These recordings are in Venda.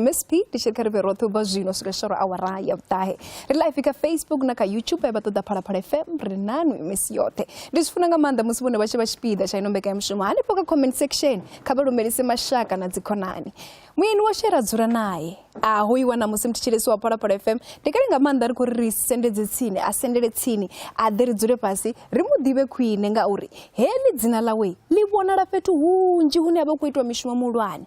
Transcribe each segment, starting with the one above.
Miss P, ndi tshi kha ri vhe roṱhe u bva zwino swika shoro awara ya vhuṱahe. Ri live kha Facebook na kha YouTube vha ṱoḓa Phalaphala FM, ri nanwi misi yoṱhe. Ndi zwi funa nga maanḓa musi vhone vha tshi vha tshipiḓa tsha ino mbekanyamushumo hanefho kha comment section, kha vha lumelise mashaka na dzikhonani. Muyeni washu ra dzula naye a ho iwa na musi muthetshelesi wa Phalaphala FM, ndi kale nga maanḓa ri khou ri ri sendedze tsini, a sendele tsini, a ḓe ri dzule fhasi ri mu ḓivhe khwine, ngauri heḽi dzina ḽawe ḽi vhonala fhethu hunzhi hune ha vha khou itwa mishumo muhulwane.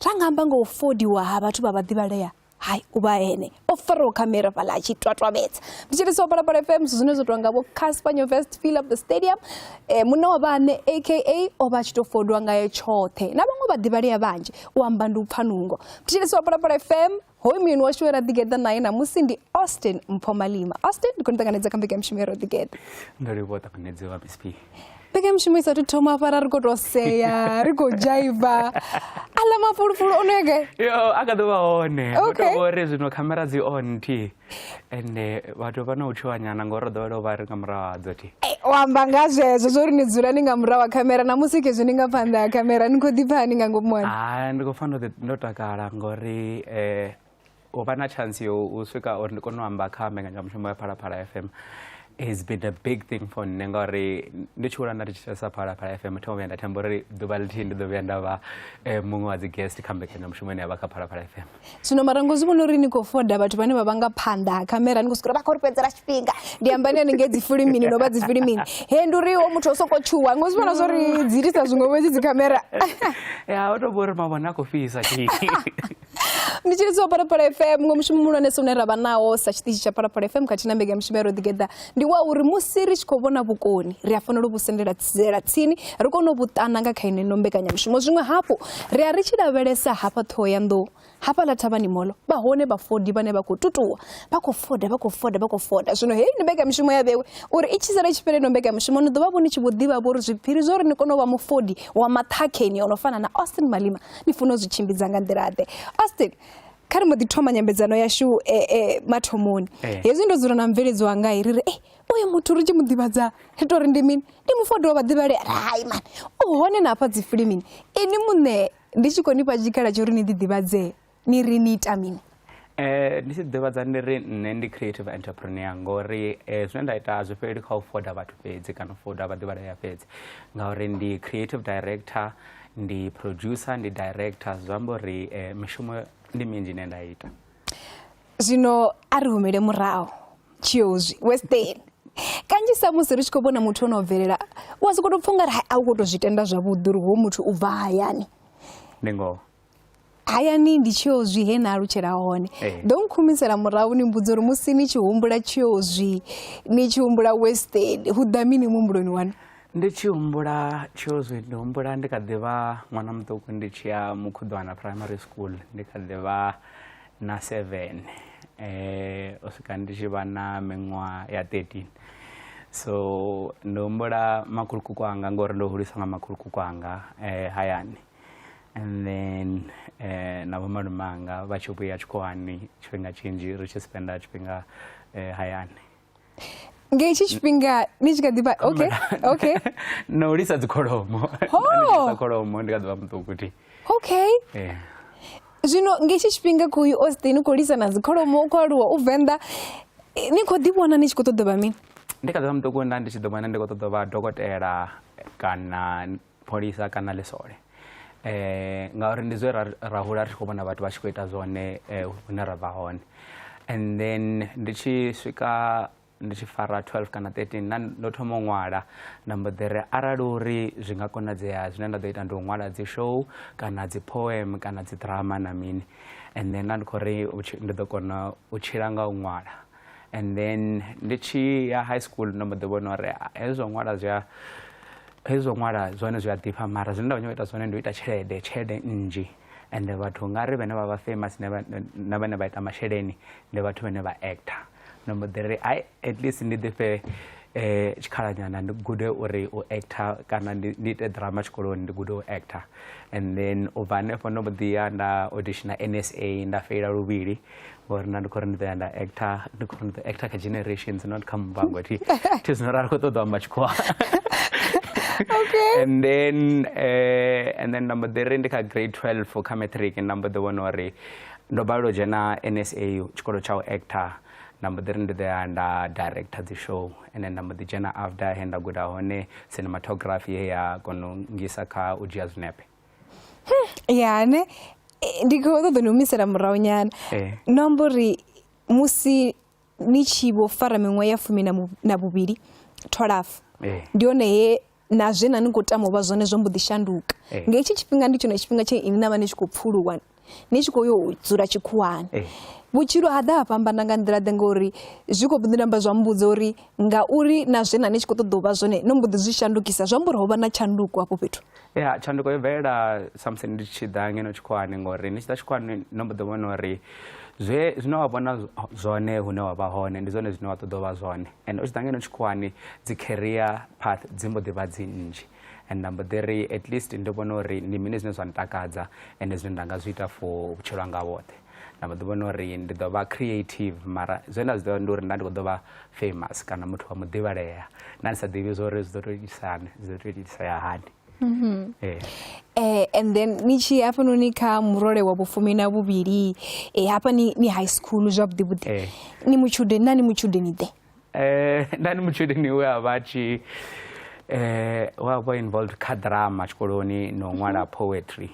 Ra nga amba nga u fodiwa ha vhathu vha vhaḓivhalea, hai u vha ene o faraho khamera fhaḽa a tshi twatwavhedza. Muthetshelesi wa Phalaphala FM, zwithu zwine zwa tou nga vho Cassper Nyovest fill up the stadium, munna wa vhaṋe aka o vha a tshi tou fodwa ngae tshoṱhe na vhaṅwe vhaḓivhalea vhanzhi, u amba ndi u pfa nungo. Muthetshelesi wa Phalaphala FM, hoyu muyeni washu we ra ḓigeḓa naye namusi ndi Austin Mpho Malima. Austin, ndi khou ni ṱanganedza kha mbekanyamushumo ya Ro Ḓigeḓa. Ndo livhuwa u ṱanganedziwa, Miss P. Mbekanyamushumo i sathu thoma hafha ra ri khou tou sea, ri khou dzhaiva, aḽa mafulufulu o no ya gai? Yo, a kha ḓi vha hone. Hu tou vha uri zwino khamera dzi on thi, ende vhathu vha na u tshuwanyana ngori ro ḓowela u vha ri nga murahu hadzo thi. O amba nga zwezwo zwo uri ni dzula ni nga murahu ha khamera, namusi khezwi ni nga phanḓa ha khamera, ni khou ḓipfa hani nga ngomu hani? Hai, ndi khou pfa ndo takala ngori u vha na chance yo u swika uri ndi kone u amba kha mbekanyamushumo ya Phalaphala FM has been a big thing for nṋe, ngauri ndi tshi hula nda ndi tshi thetshelesa Phalaphala FM, thoma vhuya nda themba uri ḓuvha ḽithihi ndi ḓo vhuya nda vha muṅwe wa dzi guest kha mbekanyamushumo ine ya vha kha Phalaphala FM. Zwino mara ngo zwi vhona uri ni khou foda vhathu vhane vha vha nga phanḓa ha khamera, ni khou swika vha khou ri fhedzela tshifhinga, ndi amba ni haningei dzi filimini no vha dzi filimini, he ndi uri ho muthu o soko tshuwa, ngo zwi vhona zwo ri dzi itisa zwiṅwe vho dzi khamera? Ya, u tou vha uri mavhone a khou fhisa. Ndi tshilidzo wa Phalaphala FM. Muṅwe mushumo muhulwanesa une ra vha nawo sa tshiṱitshi tsha Phalaphala FM khathihi na mbekanyamushumo ya Ro Ḓigeḓa ndi wa uri musi ri tshi khou vhona vhukoni ri a fanela u vhu sendela tsini, ri kone u vhu ṱana nga kha ino mbekanyamushumo. Zwiṅwe hafhu ri a ri tshi lavhelesa hafha Ṱhohoyanḓou, hafhaḽa Thavhani Molo, vha hone vhafodi vhane vha khou tutuwa, vha khou foda, vha khou foda, vha khou foda. Zwino heyi ndi mbekanyamushumo ya vhewe uri i tshi sala i tshi fhela ino mbekanyamushumo ni ḓo vha vho ni tshi vho ḓivha vho uri zwiphiri zwa uri ni kone u vha mufodi wa maṱhakheni o no fana na Austin Malima ni funa u zwi tshimbidza nga nḓila ḓe. Austin, kha ri mbo ḓi thoma nyambedzano yashu mathomoni. Hezwi ndo dzula na mubveledzi wanga ri ri uyu muthu ri tshi mu ḓivhadza ri tou ri ndi mini, ndi mufodi wa vhaḓivhalea, hai mani u hone na hafha dzi filimini. Ini muṋe ndi tshi khou ni fha tshikhala tsha uri ni ḓi ḓivhadze, ni ri ni ita mini? Ndi tshi ḓivhadza ndi ri nṋe ndi creative entrepreneur, ngori zwine nda ita zwi fheleli kha u foda vhathu fhedzi kana u foda vhaḓivhalea fhedzi, ngauri ndi creative director, ndi producer, ndi director, zwi amba uri mishumo ndi minzhi ine nda ita. Zwino a ri humele murahu tshiozwi Western. Kanzhisa musi ri tshi khou vhona muthu ono bvelela u a sokou tou pfha ungari a u khou tou zwi tenda zwavhuḓi uri hoyu muthu u bva hayani. Ndi ngoho. Hayani ndi tshiozwi he na alutshela hone. Ḓo nkhumisela murahu ni mbudza uri musi ni tshi humbula tshiozwi, ni tshi humbula Western, hu ḓa mini muhumbuloni waṋu? Ndi tshi humbula tshiozwi ndi humbula ndi kha ḓi vha ṅwana muṱuku ndi tshi ya Mukhuḓwana Primary School, ndi kha ḓi vha na 7 u swika ndi tshi vha na miṅwaha ya 13. So ndi humbula makhulukuku anga ngori ndo huliswa nga makhulukuku anga hayani, and then na vho malume anga vha tshi vhuya tshikhuwani tshifhinga tshinzhi ri tshi spenda tshifhinga hayani. Nga hetshi tshifhinga ni tshi kha ḓi vha okay, okay. No lisa dzikholomo. Lisa kholomo ndi kha ḓi vha muṱuku thi. Okay. Zwino nga hetshi tshifhinga khoyu Austin u khou lisa na dzikholomo, u khou aluwa u Venḓa, ni khou ḓi vhona ni tshi khou ṱoḓa vha mini? Ndi kha ḓi vha muṱuku nda ndi tshi ḓo vhona ndi khou ṱoḓa vha dokotela kana pholisa kana ḽisole, ngauri ndi zwe ra hula ri tshi khou vhona vhathu vha tshi khou ita zwone hune ra bva hone. And then ndi tshi swika ndi tshi fara 12 kana 13 nda ndo thoma u ṅwala, nda mbo ḓi ri arali uri zwi nga konadzea zwine nda ḓo ita ndi u ṅwala dzi show kana dzi poem kana dzi drama na mini, and then nda ndi khou ri ndi ḓo kona u tshila nga u ṅwala. And then ndi tshi ya high school ndo mbo ḓi vhona uri hezwi zwa u ṅwala zwi a, hezwi zwa u ṅwala zwone zwi a ḓifha, mara zwine nda khou nyanga u ita zwone ndi u ita tshelede, tshelede nnzhi. Ende vhathu nga ri vhane vha vha famous na vhane vha ita masheleni ndi vhathu vhane vha actor. Ndo mbo ḓi ri ai at least ndi ḓifhe tshikhalanyana ndi gude uri u actor kana ndi ite drama tshikoloni ndi gude u actor. And then u bva hanefho ndo mbo ḓi ya nda auditiona NSA nda feila luvhili, ngori nda ndi khou ri ndi ḓo ya nda actor, ndi khou ri ndi ḓo actor kha Generations not kha Muvhango thi, thi zwino ra ri khou ṱoḓa u amba tshikhuwa. Okay. And then and then nda mbo ḓi ri ndi kha grade 12 kha matric nda mbo ḓi vhona uri Ndo balelwa u dzhena NSA tshikolo tsha u actor, nda mbo ḓi ri ndi ḓo ya nda director dzi show, ende nda mbo ḓi dzhena after he nda guda hone cinematography ye ya kona u ngisa kha u dzhia zwinepe. Ya ne ndi khou ṱoḓa ni humisela murahu nyana. No amba uri musi ni tshi vho fara miṅwaha ya fumi na vhuvhili 12 ndi hone he na zwe na ni khou tama u vha zwone zwo mbo ḓi shanduka. Nga hetshi tshifhinga ndi tshone tshifhinga tshe inwi na vha ni tshi khou pfuluwa ni tshi khou yo u dzula tshikhuwani. Vhutshilo ha ḓa ha fhambana nga nḓila ḓe ngori zwi khou ḓi namba zwa mmbudza uri ngauri na zwe na ni tshi khou ṱoḓa u vha zwone no mbo ḓi zwi shandukisa zwi amba uri ho vha na tshanduko hafho fhethu. Ya tshanduko yo bvelela samusi ndi tshi ḓa ngeno tshikhuwani ngori ni tshi ḓa tshikhuwani no mbo ḓi vhona uri zwe zwine wa vhona zwone hune wa vha hone ndi zwone zwine wa ṱoḓa u vha zwone, and u tshi ḓa ngeno tshikhuwani dzi career path dzi mbo ḓi vha dzi nnzhi, and nda mbo ḓi ri at least ndi vhona uri ndi mini zwine zwa ntakadza ende zwine nda nga zwi ita for vhutshilo hanga vhoṱhe. Nda mbo ḓi vhona uri ndi ḓo vha creative, mara zwe nda zwi ḓivha ndi uri nda ndi khou ḓo vha famous kana muthu wa muḓivhalea, nda ndi sa ḓivhi zwa uri zwi ḓo tou itisa hani, zwi ḓo tou itisea hani. And then ni tshi hafhanoni kha murole wa vhufumi na vhuvhili hafha ni high school zwavhuḓi vhuḓi, ni mutshudeni na ni mutshudeni ḓe? Nda ndi mutshudeni we a vha tshi we a vha involved kha drama tshikoloni no ṅwala poetry.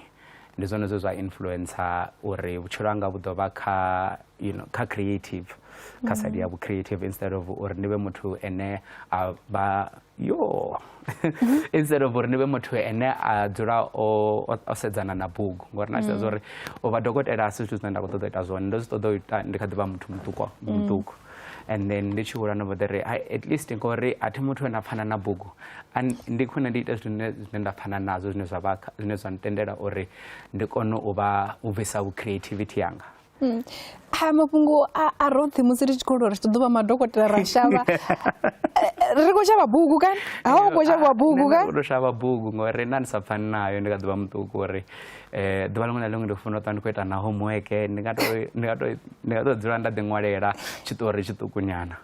Ndi zwone zwe zwa influencer uri vhutshilo hanga vhu ḓo vha kha you know, kha creative, kha side ya vhu creative instead of uri ndi vhe muthu ene a vha yo instead of uri ndi vhe muthu ene a dzula o sedzana na bugu, ngori na tshi uri u vha dokotela a si zwithu zwine nda khou ṱoḓa u ita zwone, ndo zwi ṱoḓa u ita ndi kha ḓi vha muthu muṱuku muṱuku. And then ndi tshi hula ndo mbo ḓi ri at least ngori a thi muthu ane a pfana na bugu, ndi khwine ndi ite zwithu zwine nda pfana nazwo, zwine zwa vha zwine zwa ntendela uri ndi kone u vha u bvisa vhu creativity yanga. Haya mafhungo a roṱhe musi ri tshi khou ri tshi ṱoḓa vha madokotela ra shavha ri khou shavha bugu kana ha u khou shavha bugu kana ndo shavha bugu ngori nda ndi sa pfani nayo ndi kha ḓivha muṱuku uri ḓuvha ḽiṅwe na ḽiṅwe ndi funa u ṱwa ndi khou ita na homework, ndi nga to ndi nga to ndi nga to dzula nda ḓi ṅwalela tshiṱori tshiṱuku nyana.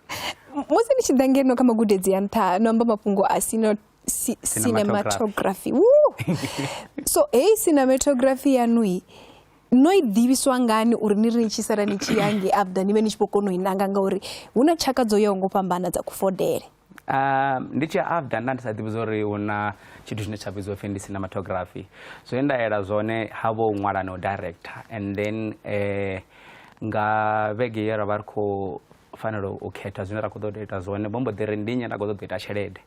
Musi ni tshi ḓa ngeno kha magudedzi a nṱha no amba mafhungo a sino cinematography. So heyi cinematography yanu no i ḓivhiswa ngani uri ni ri ni tshi sala ni tshi ya ngei after ni vhe ni tshi vho kona u i nanga ngauri hu na tshaka dzo yaho ngo fhambana dza kufodele? Ndi tshi ya after nda ndi sa ḓivhi uri hu na tshithu tshine tsha vhidziwa upfhi ndi cinematography. Zwe nda yela zwone ha vho u ṅwala na u director, and then nga vhege ye ra vha ri khou fanela u khetha zwine ra khou ṱoḓa u ita zwone, vho mbo ḓi ri ndi nnyi nda khou ṱoḓa u ita tshelede,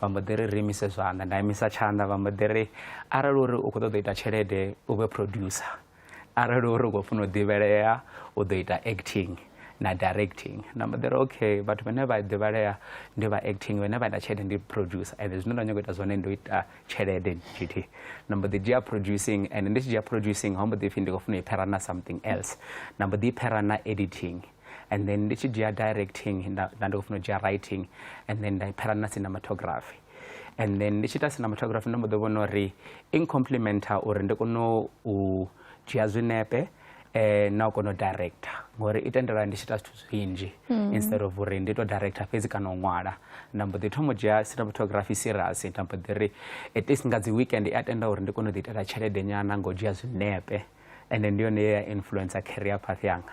vha mbo ḓi ri ri imise zwanḓa, nda imisa tshanḓa, vha mbo ḓi ri arali uri u khou ṱoḓa u ita tshelede u vhe producer, arali uri u khou funa u ḓivhelea u ḓo ita acting na directing. Nda mbo ḓi ri okay, vhathu vhane vha ḓivhalea ndi vha acting, vhane vha ita tshelede ndi producer, and zwine nda nyaga u ita zwone ndi u ita tshelede GT. Nda mbo ḓi dzhia producing, and ndi tshi dzhia producing ho mbo ḓi pfhi ndi khou funa u i phera na something else, nda mbo ḓi phera na editing, and then ndi tshi dzhia directing nda ndi khou funa u dzhia writing, and then nda i phera na cinematography. And then ndi tshi ita cinematography ndo mbo ḓi vhona uri i ncomplimenta uri ndi kone u dzhia zwinepe na u kona u director, ngori i tendela ndi tshi ita zwithu zwinzhi instead of uri ndi to director fhedzi kana u ṅwala. Nda mbo ḓi thoma u dzhia cinematography serious, nda mbo ḓi ri at least nga dzi weekend i a tenda uri ndi kone u ḓi itela tshelede nyana nga u dzhia zwinepe, and ndi yone ye ya influencer career path yanga.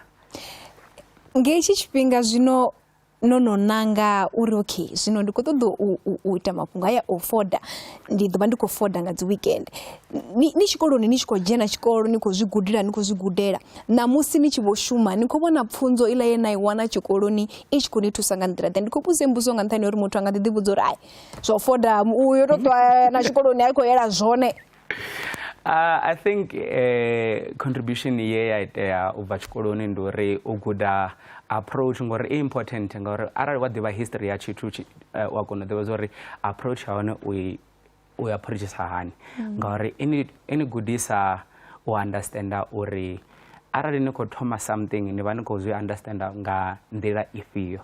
Nga hetshi tshifhinga zwino no no nanga uri okay zwino ndi khou ṱoḓa u ita mafhungo haya o foda, ndi ḓo vha ndi khou foda nga dzi weekend, ni tshikoloni ni tshi khou dzhena tshikolo ni khou zwi gudela ni khou zwi gudela, ṋamusi ni tshi vho shuma ni khou vhona pfunzo iḽa ye na i wana tshikoloni i tshi khou ni thusa nga nḓila ḓe? Ndi khou vhudzisa mbudziso nga nṱhani ha uri muthu a nga ḓi ḓi vhudza uri ai zwo foda uyo to ṱwa na tshikoloni a khou yela zwone. I think contribution ye ya itea u bva tshikoloni ndi uri u guda approach, ngori i important, ngauri arali wa ḓivha history ya tshithu wa kona u ḓivha zwa uri approach ya hone u approachisa hani, ngauri i ni gudisa u understanda uri arali ni khou thoma something ni vha ni khou zwi understanda nga nḓila ifhio,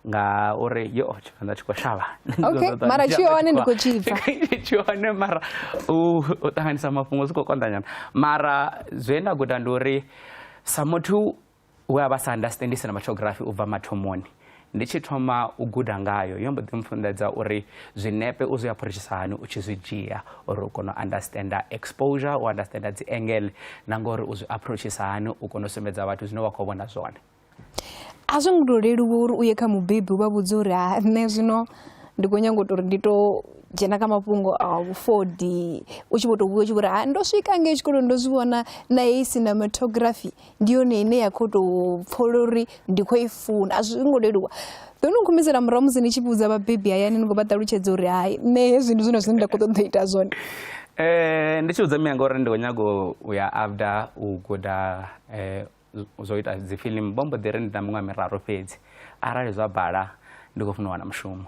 nga uri yo Tshivenḓa tshi khou shavha. Okay, mara tshi hone ndi khou tshi pfa. Tshi hone mara u ṱanganisa mafhungo zwi khou konḓa nyana. Mara zwe nda guda ndi uri sa muthu we a vha sa understandi cinematography u bva mathomoni, Ndi tshi thoma u guda ngayo yo mbo ḓi mpfunḓedza uri zwinepe u zwi approachisa hani u tshi zwi dzhia, uri u kone u understanda exposure, u understanda dzi angle, na ngori u zwi approachisa hani u kone u sumbedza vhathu zwine wa khou vhona zwone. A zwo ngo tou leluwa uri u ye kha mubebi u vha vhudze uri ha nṋe zwino ndi khou nyanga u tou uri ndi tou dzhena kha mafhungo a vhufodi, u tshi vho tou vhuya u tshi vho ri ha ndo swika ngei tshikoloni ndo zwi vhona na heyi cinematography ndi yone ine ya khou tou pfala uri ndi khou i funa. A zwi ngo leluwa. Ḓo ni nkhumisela murahu musi ni tshi vhudza vhabebi hayani ni khou vha ṱalutshedza uri hai nṋe hezwi ndi zwone zwine nda khou ṱoḓa u ita zwone. Ndi tshi vhudza mianga uri ndi khou nyaga u ya after u guda zwo ita dzi fiḽimu, vho mbo ḓi ri ndi na miṅwaha miraru fhedzi, arali zwa bala ndi khou funa u wana mushumo.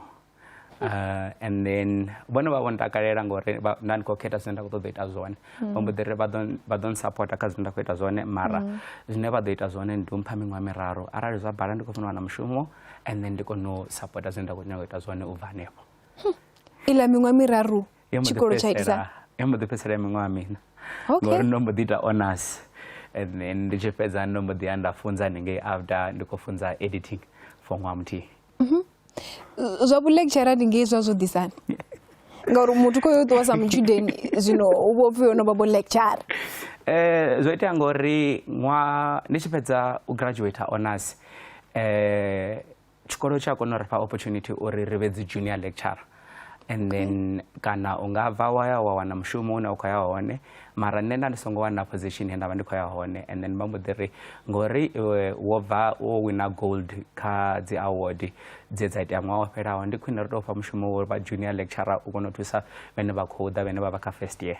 And then vhone vha vho ntakalela ngori nda ndi khou khetha zwine nda khou ṱoḓa u ita zwone, vha mbo ḓi ri vha ḓo nsapota kha zwine nda khou ita zwone, mara zwine vha ḓo ita zwone ndi u mpha miṅwaha miraru, arali zwa bala ndi khou funa u wana mushumo and then ndi kone u sapota zwine nda khou nyaga u ita zwone u bva hanefho. Iḽa miṅwaha miraru tshikolo tsha itisa? Yo mbo ḓi fhedzisela miṅwaha miṋa ngori ndo mbo ḓi ita honors and then ndi tshi fhedza ndo mbo ḓi ya nda funza haningei after, ndi khou funza editing for ṅwaha muthihi. Zwa vhu lecturer ndi ngei zwa zwo ḓisani ngauri muthu khoyo ṱuwa sa mutshudeni zwino u vho pfhi yo no vha vho lecturer. Zwo itea ngori ṅwaha ndi tshi fhedza u graduate honors, tshikolo tshi a kona u ri fha opportunity uri ri vhe dzi junior lecturer, and then kana u nga bva wa ya wa wana mushumo une u khou ya hone, mara nṋe nda ndi songo wana position he nda vha ndi khou ya hone, and then vha mbo ḓi ri ngori iwe wo bva wo wina gold kha dzi award dze dza itea ṅwaha wo fhelaho, ndi khwine ri tou fha mushumo wo vha junior lecturer u kone u thusa vhane vha khou ḓa vhane vha vha kha first year.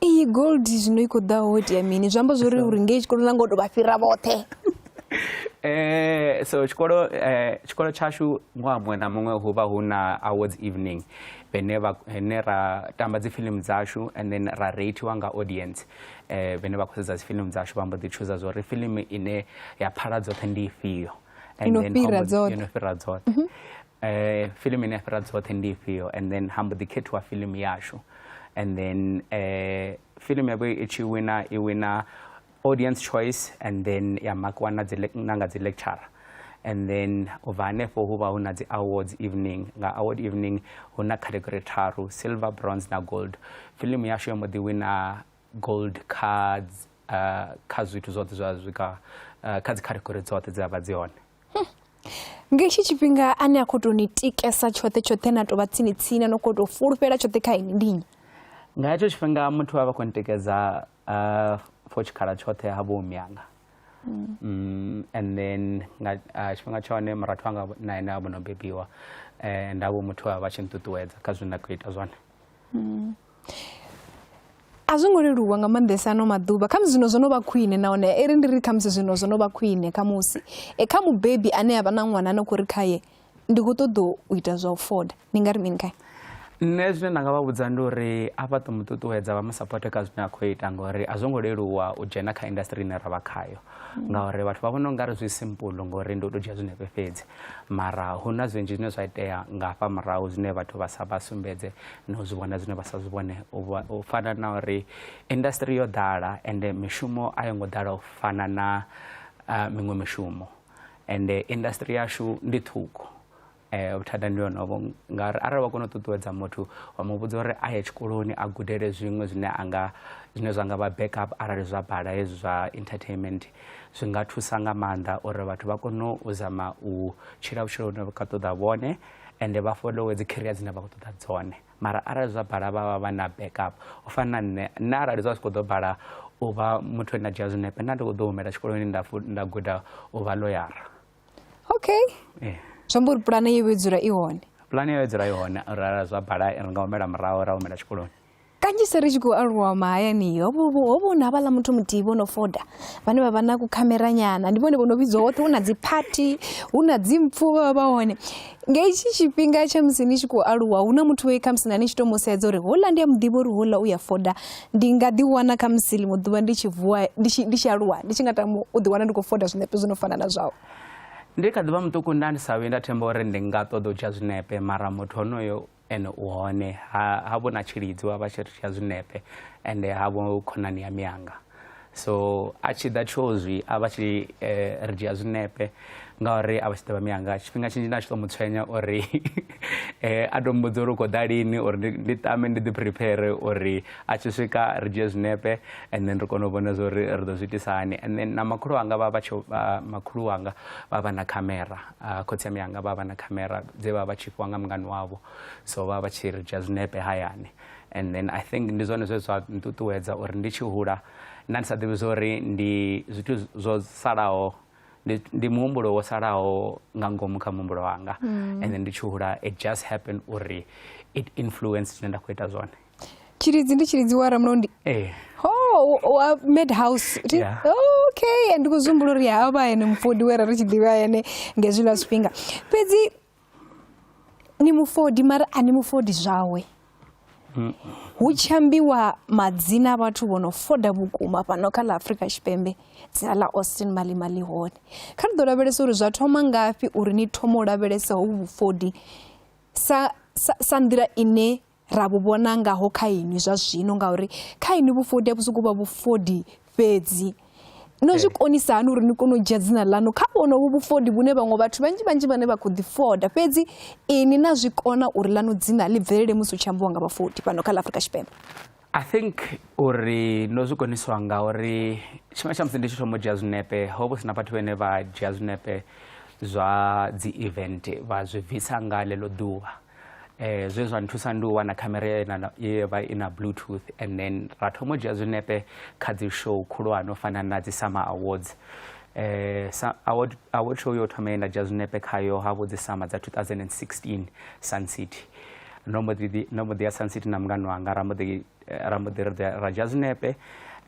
Iyi gold zwino i khou ḓa ho itea mini? Zwi amba zwori uri ngei tshikoloni na ngo tou vha fhira vhoṱhe. So tshikolo tshikolo tshashu ṅwaha muṅwe na muṅwe hu vha hu na awards evening vhene vha hene ra tamba dzi film dzashu and then ra ratiwa nga audience, vhene vha khou sedza dzi film dzashu vha mbo ḓi chooser zwa uri film ine ya phala dzoṱhe ndi ifhio. And then fhira dzoṱhe. Ino fhira dzoṱhe. Film ine ya fhira dzoṱhe ndi ifhio, and then ha mbo ḓi khethiwa film yashu, and then film yavho i tshi wina i wina audience choice and then ya makiwa na dzi na nga dzi lecturer, and then u bva hanefho hu vha hu na dzi awards evening. Nga award evening hu na category tharu, silver, bronze na gold. Film yashu yo mbo ḓi wina gold kha kha zwithu zwoṱhe zwa zwika kha dzi category dzoṱhe dze vha dzi hone. Nga hetshi tshifhinga ane a khou tou ni tikesa tshoṱhe tshoṱhe na tou vha tsini tsini no khou tou fulufhela tshoṱhe kha ini ndi nnyi? Nga hetsho tshifhinga muthu a vha khou ntikedza for tshikhala tshoṱhe ha vho mianga. And then nga tshifhinga tsha hone murathu wanga na ene a vho no bebiwa, nda vho muthu a vha tshi nṱuṱuwedza kha zwine nda khou ita zwone. A zwo ngo leluwa nga maanḓesa ano maḓuvha, khamusi zwino zwo no vha khwine, nahone i ri ndi ri khamusi zwino zwo no vha khwine khamusi kha mubebi ane a vha na ṅwana ane khou ri khaye ndi khou ṱoḓa u ita zwa u foda, ni nga ri mini khae? Nṋe zwine nda nga vha vhudza ndi uri a vha ṱo mu ṱuṱuwedza vha mu sapote kha zwine a khou ita, ngori a zwo ngo leluwa u dzhena kha industry ine ra vha khayo, ngauri vhathu vha vhona ungari zwi simple ngori ndi u tou dzhia zwinepe fhedzi, mara hu na zwinzhi zwine zwa itea nga hafha murahu zwine vhathu vha sa vha sumbedze na u zwi vhona zwine vha sa zwi vhone, u fana na uri industry yo ḓala ende mishumo a yo ngo ḓala u fana na miṅwe mishumo, ende industry yashu ndi ṱhukhu. Vhuthada ndi honovho, ngauri arali wa kona u ṱuṱuwedza muthu wa mu vhudza uri a ye tshikoloni a gudele zwiṅwe zwine anga zwine zwa nga vha backup arali zwa bala hezwi zwa entertainment, zwi nga thusa nga maanḓa uri vhathu vha kone u zama u tshila vhutshilo vhune vha kha ṱoḓa vhone, ende vha followe dzi career dzine vha khou ṱoḓa dzone. Mara arali zwa bala vha vha vha na backup, u fana na nṋe, nṋe arali zwa zwi khou ḓo bala u vha muthu ane a dzhia zwinepe, nda ndi khou ḓo humela tshikoloni nda guda u vha ḽoyara. Okay. Zwi amba uri pulane yo vhe dzula i hone. Pulane yo dzula i hone, uri arali zwa bala ri nga humela murahu ra humela tshikoloni. Kanzhisa ri tshi khou aluwa mahayani ho vha hu na havhaḽa muthu muthihi vho no foda vhane vha vha na kukhamera nyana, ndi vhone vho no vhidzwa hoṱhe, hu na dzi phathi hu na dzi mpfu vha vha vha hone. Nga hetshi tshifhinga tsha musi ni tshi khou aluwa hu na muthu we khamusi na ni tshi to mu sedza uri houḽa ndi a muḓivha uri houḽa u ya foda, ndi nga ḓi wana khamusi ḽiṅwe ḓuvha ndi tshi vuwa ndi tshi aluwa ndi tshi nga tama u ḓi wana ndi khou foda zwinepe zwi no fana na zwawe? Ndi kha ḓi vha muṱuku nda ndi sa vhuyi nda themba uri ndi nga ṱoḓa u dzhia zwinepe, mara muthu honoyo ene u hone ha vho na tshilidzi wa vha tshi ri dzhia zwinepe, ende ha vho khonani ya miyanga. So a tshi ḓa Tshozwi a vha tshi ri dzhia zwinepe ngauri a vha tshi ḓivha miyanga. Tshifhinga tshinzhi nda tshi to mu tswenya uri a to mmbudza uri u khou ḓa lini uri ndi tame ndi ḓi prepare uri a tshi swika ri dzhie zwinepe and then ri kone u vhona zwa uri ri ḓo zwi itisa hani. And then na makhulu wanga vha vha tshi makhulu wanga vha vha na khamera, khotsi a miyanga vha vha na khamera dze vha vha tshi fhiwa nga mungani wavho, so vha vha tshi ri dzhia zwinepe hayani. And then I think ndi zwone zwe zwa nṱuṱuwedza uri ndi tshi hula nda ndi sa ḓivhi zwa uri ndi zwithu zwo salaho, ndi muhumbulo wo salaho nga ngomu kha muhumbulo wanga. And then ndi tshi hula it just happened uri it influenced zwine nda khou ita zwone. Tshilidzi ndi Tshilidzi wa Ramulondi? Ee. Oh, wa Madhouse. Yeah. Okay, ndi khou zwihumbula uri ha vha ene mufodi we ra ri tshi ḓivha ene nga hezwiḽa zwifhinga. Fhedzi ni mufodi mara a ni mufodi zwawe. Hu tshi ambiwa madzina a vhathu vho no foda vhukuma fhano kha ḽa Afrika Tshipembe, dzina ḽa Austin Malima ḽi hone. Kha ri ḓo lavhelesa uri zwa thoma ngafhi uri ni thome u lavhelesa hovhu vhufodi sa, sa, sa nḓila ine ra vhu vhona ngaho kha inwi zwa zwino, ngauri kha inwi vhufodi a vhu sokou vha vhufodi fhedzi. No zwi konisa hani uri ni kone u dzhia dzina ḽanu kha vhonovhu vhufodi vhune vhaṅwe vhathu vhanzhi vhanzhi vhane vha khou ḓi foda, fhedzi ini na zwi kona uri ḽanu dzina ḽi bvelele musi hu tshi ambiwa nga vhafodi fhano kha ḽa Afrika Tshipembe? I think uri ndo zwi koniswa ngauri tshifhinga tsha musi ndi tshi thoma u dzhia zwinepe ho vha hu si na vhathu vhane vha dzhia zwinepe zwa dzi event vha zwi bvisa nga ḽeḽo ḓuvha. Zwe zwa nthusa ndi u wana khamera ye vha i na bluetooth and then ra thoma u dzhia zwinepe kha dzi show khulwane u fana na dzi Summer Awards. Award show yo thoma ye nda dzhia zwinepe khayo ha vho dzi Summer dza 2016 Sun City. Ndo mbo ḓi ya Sun City na mungani wanga ra mbo ḓi ra dzhia zwinepe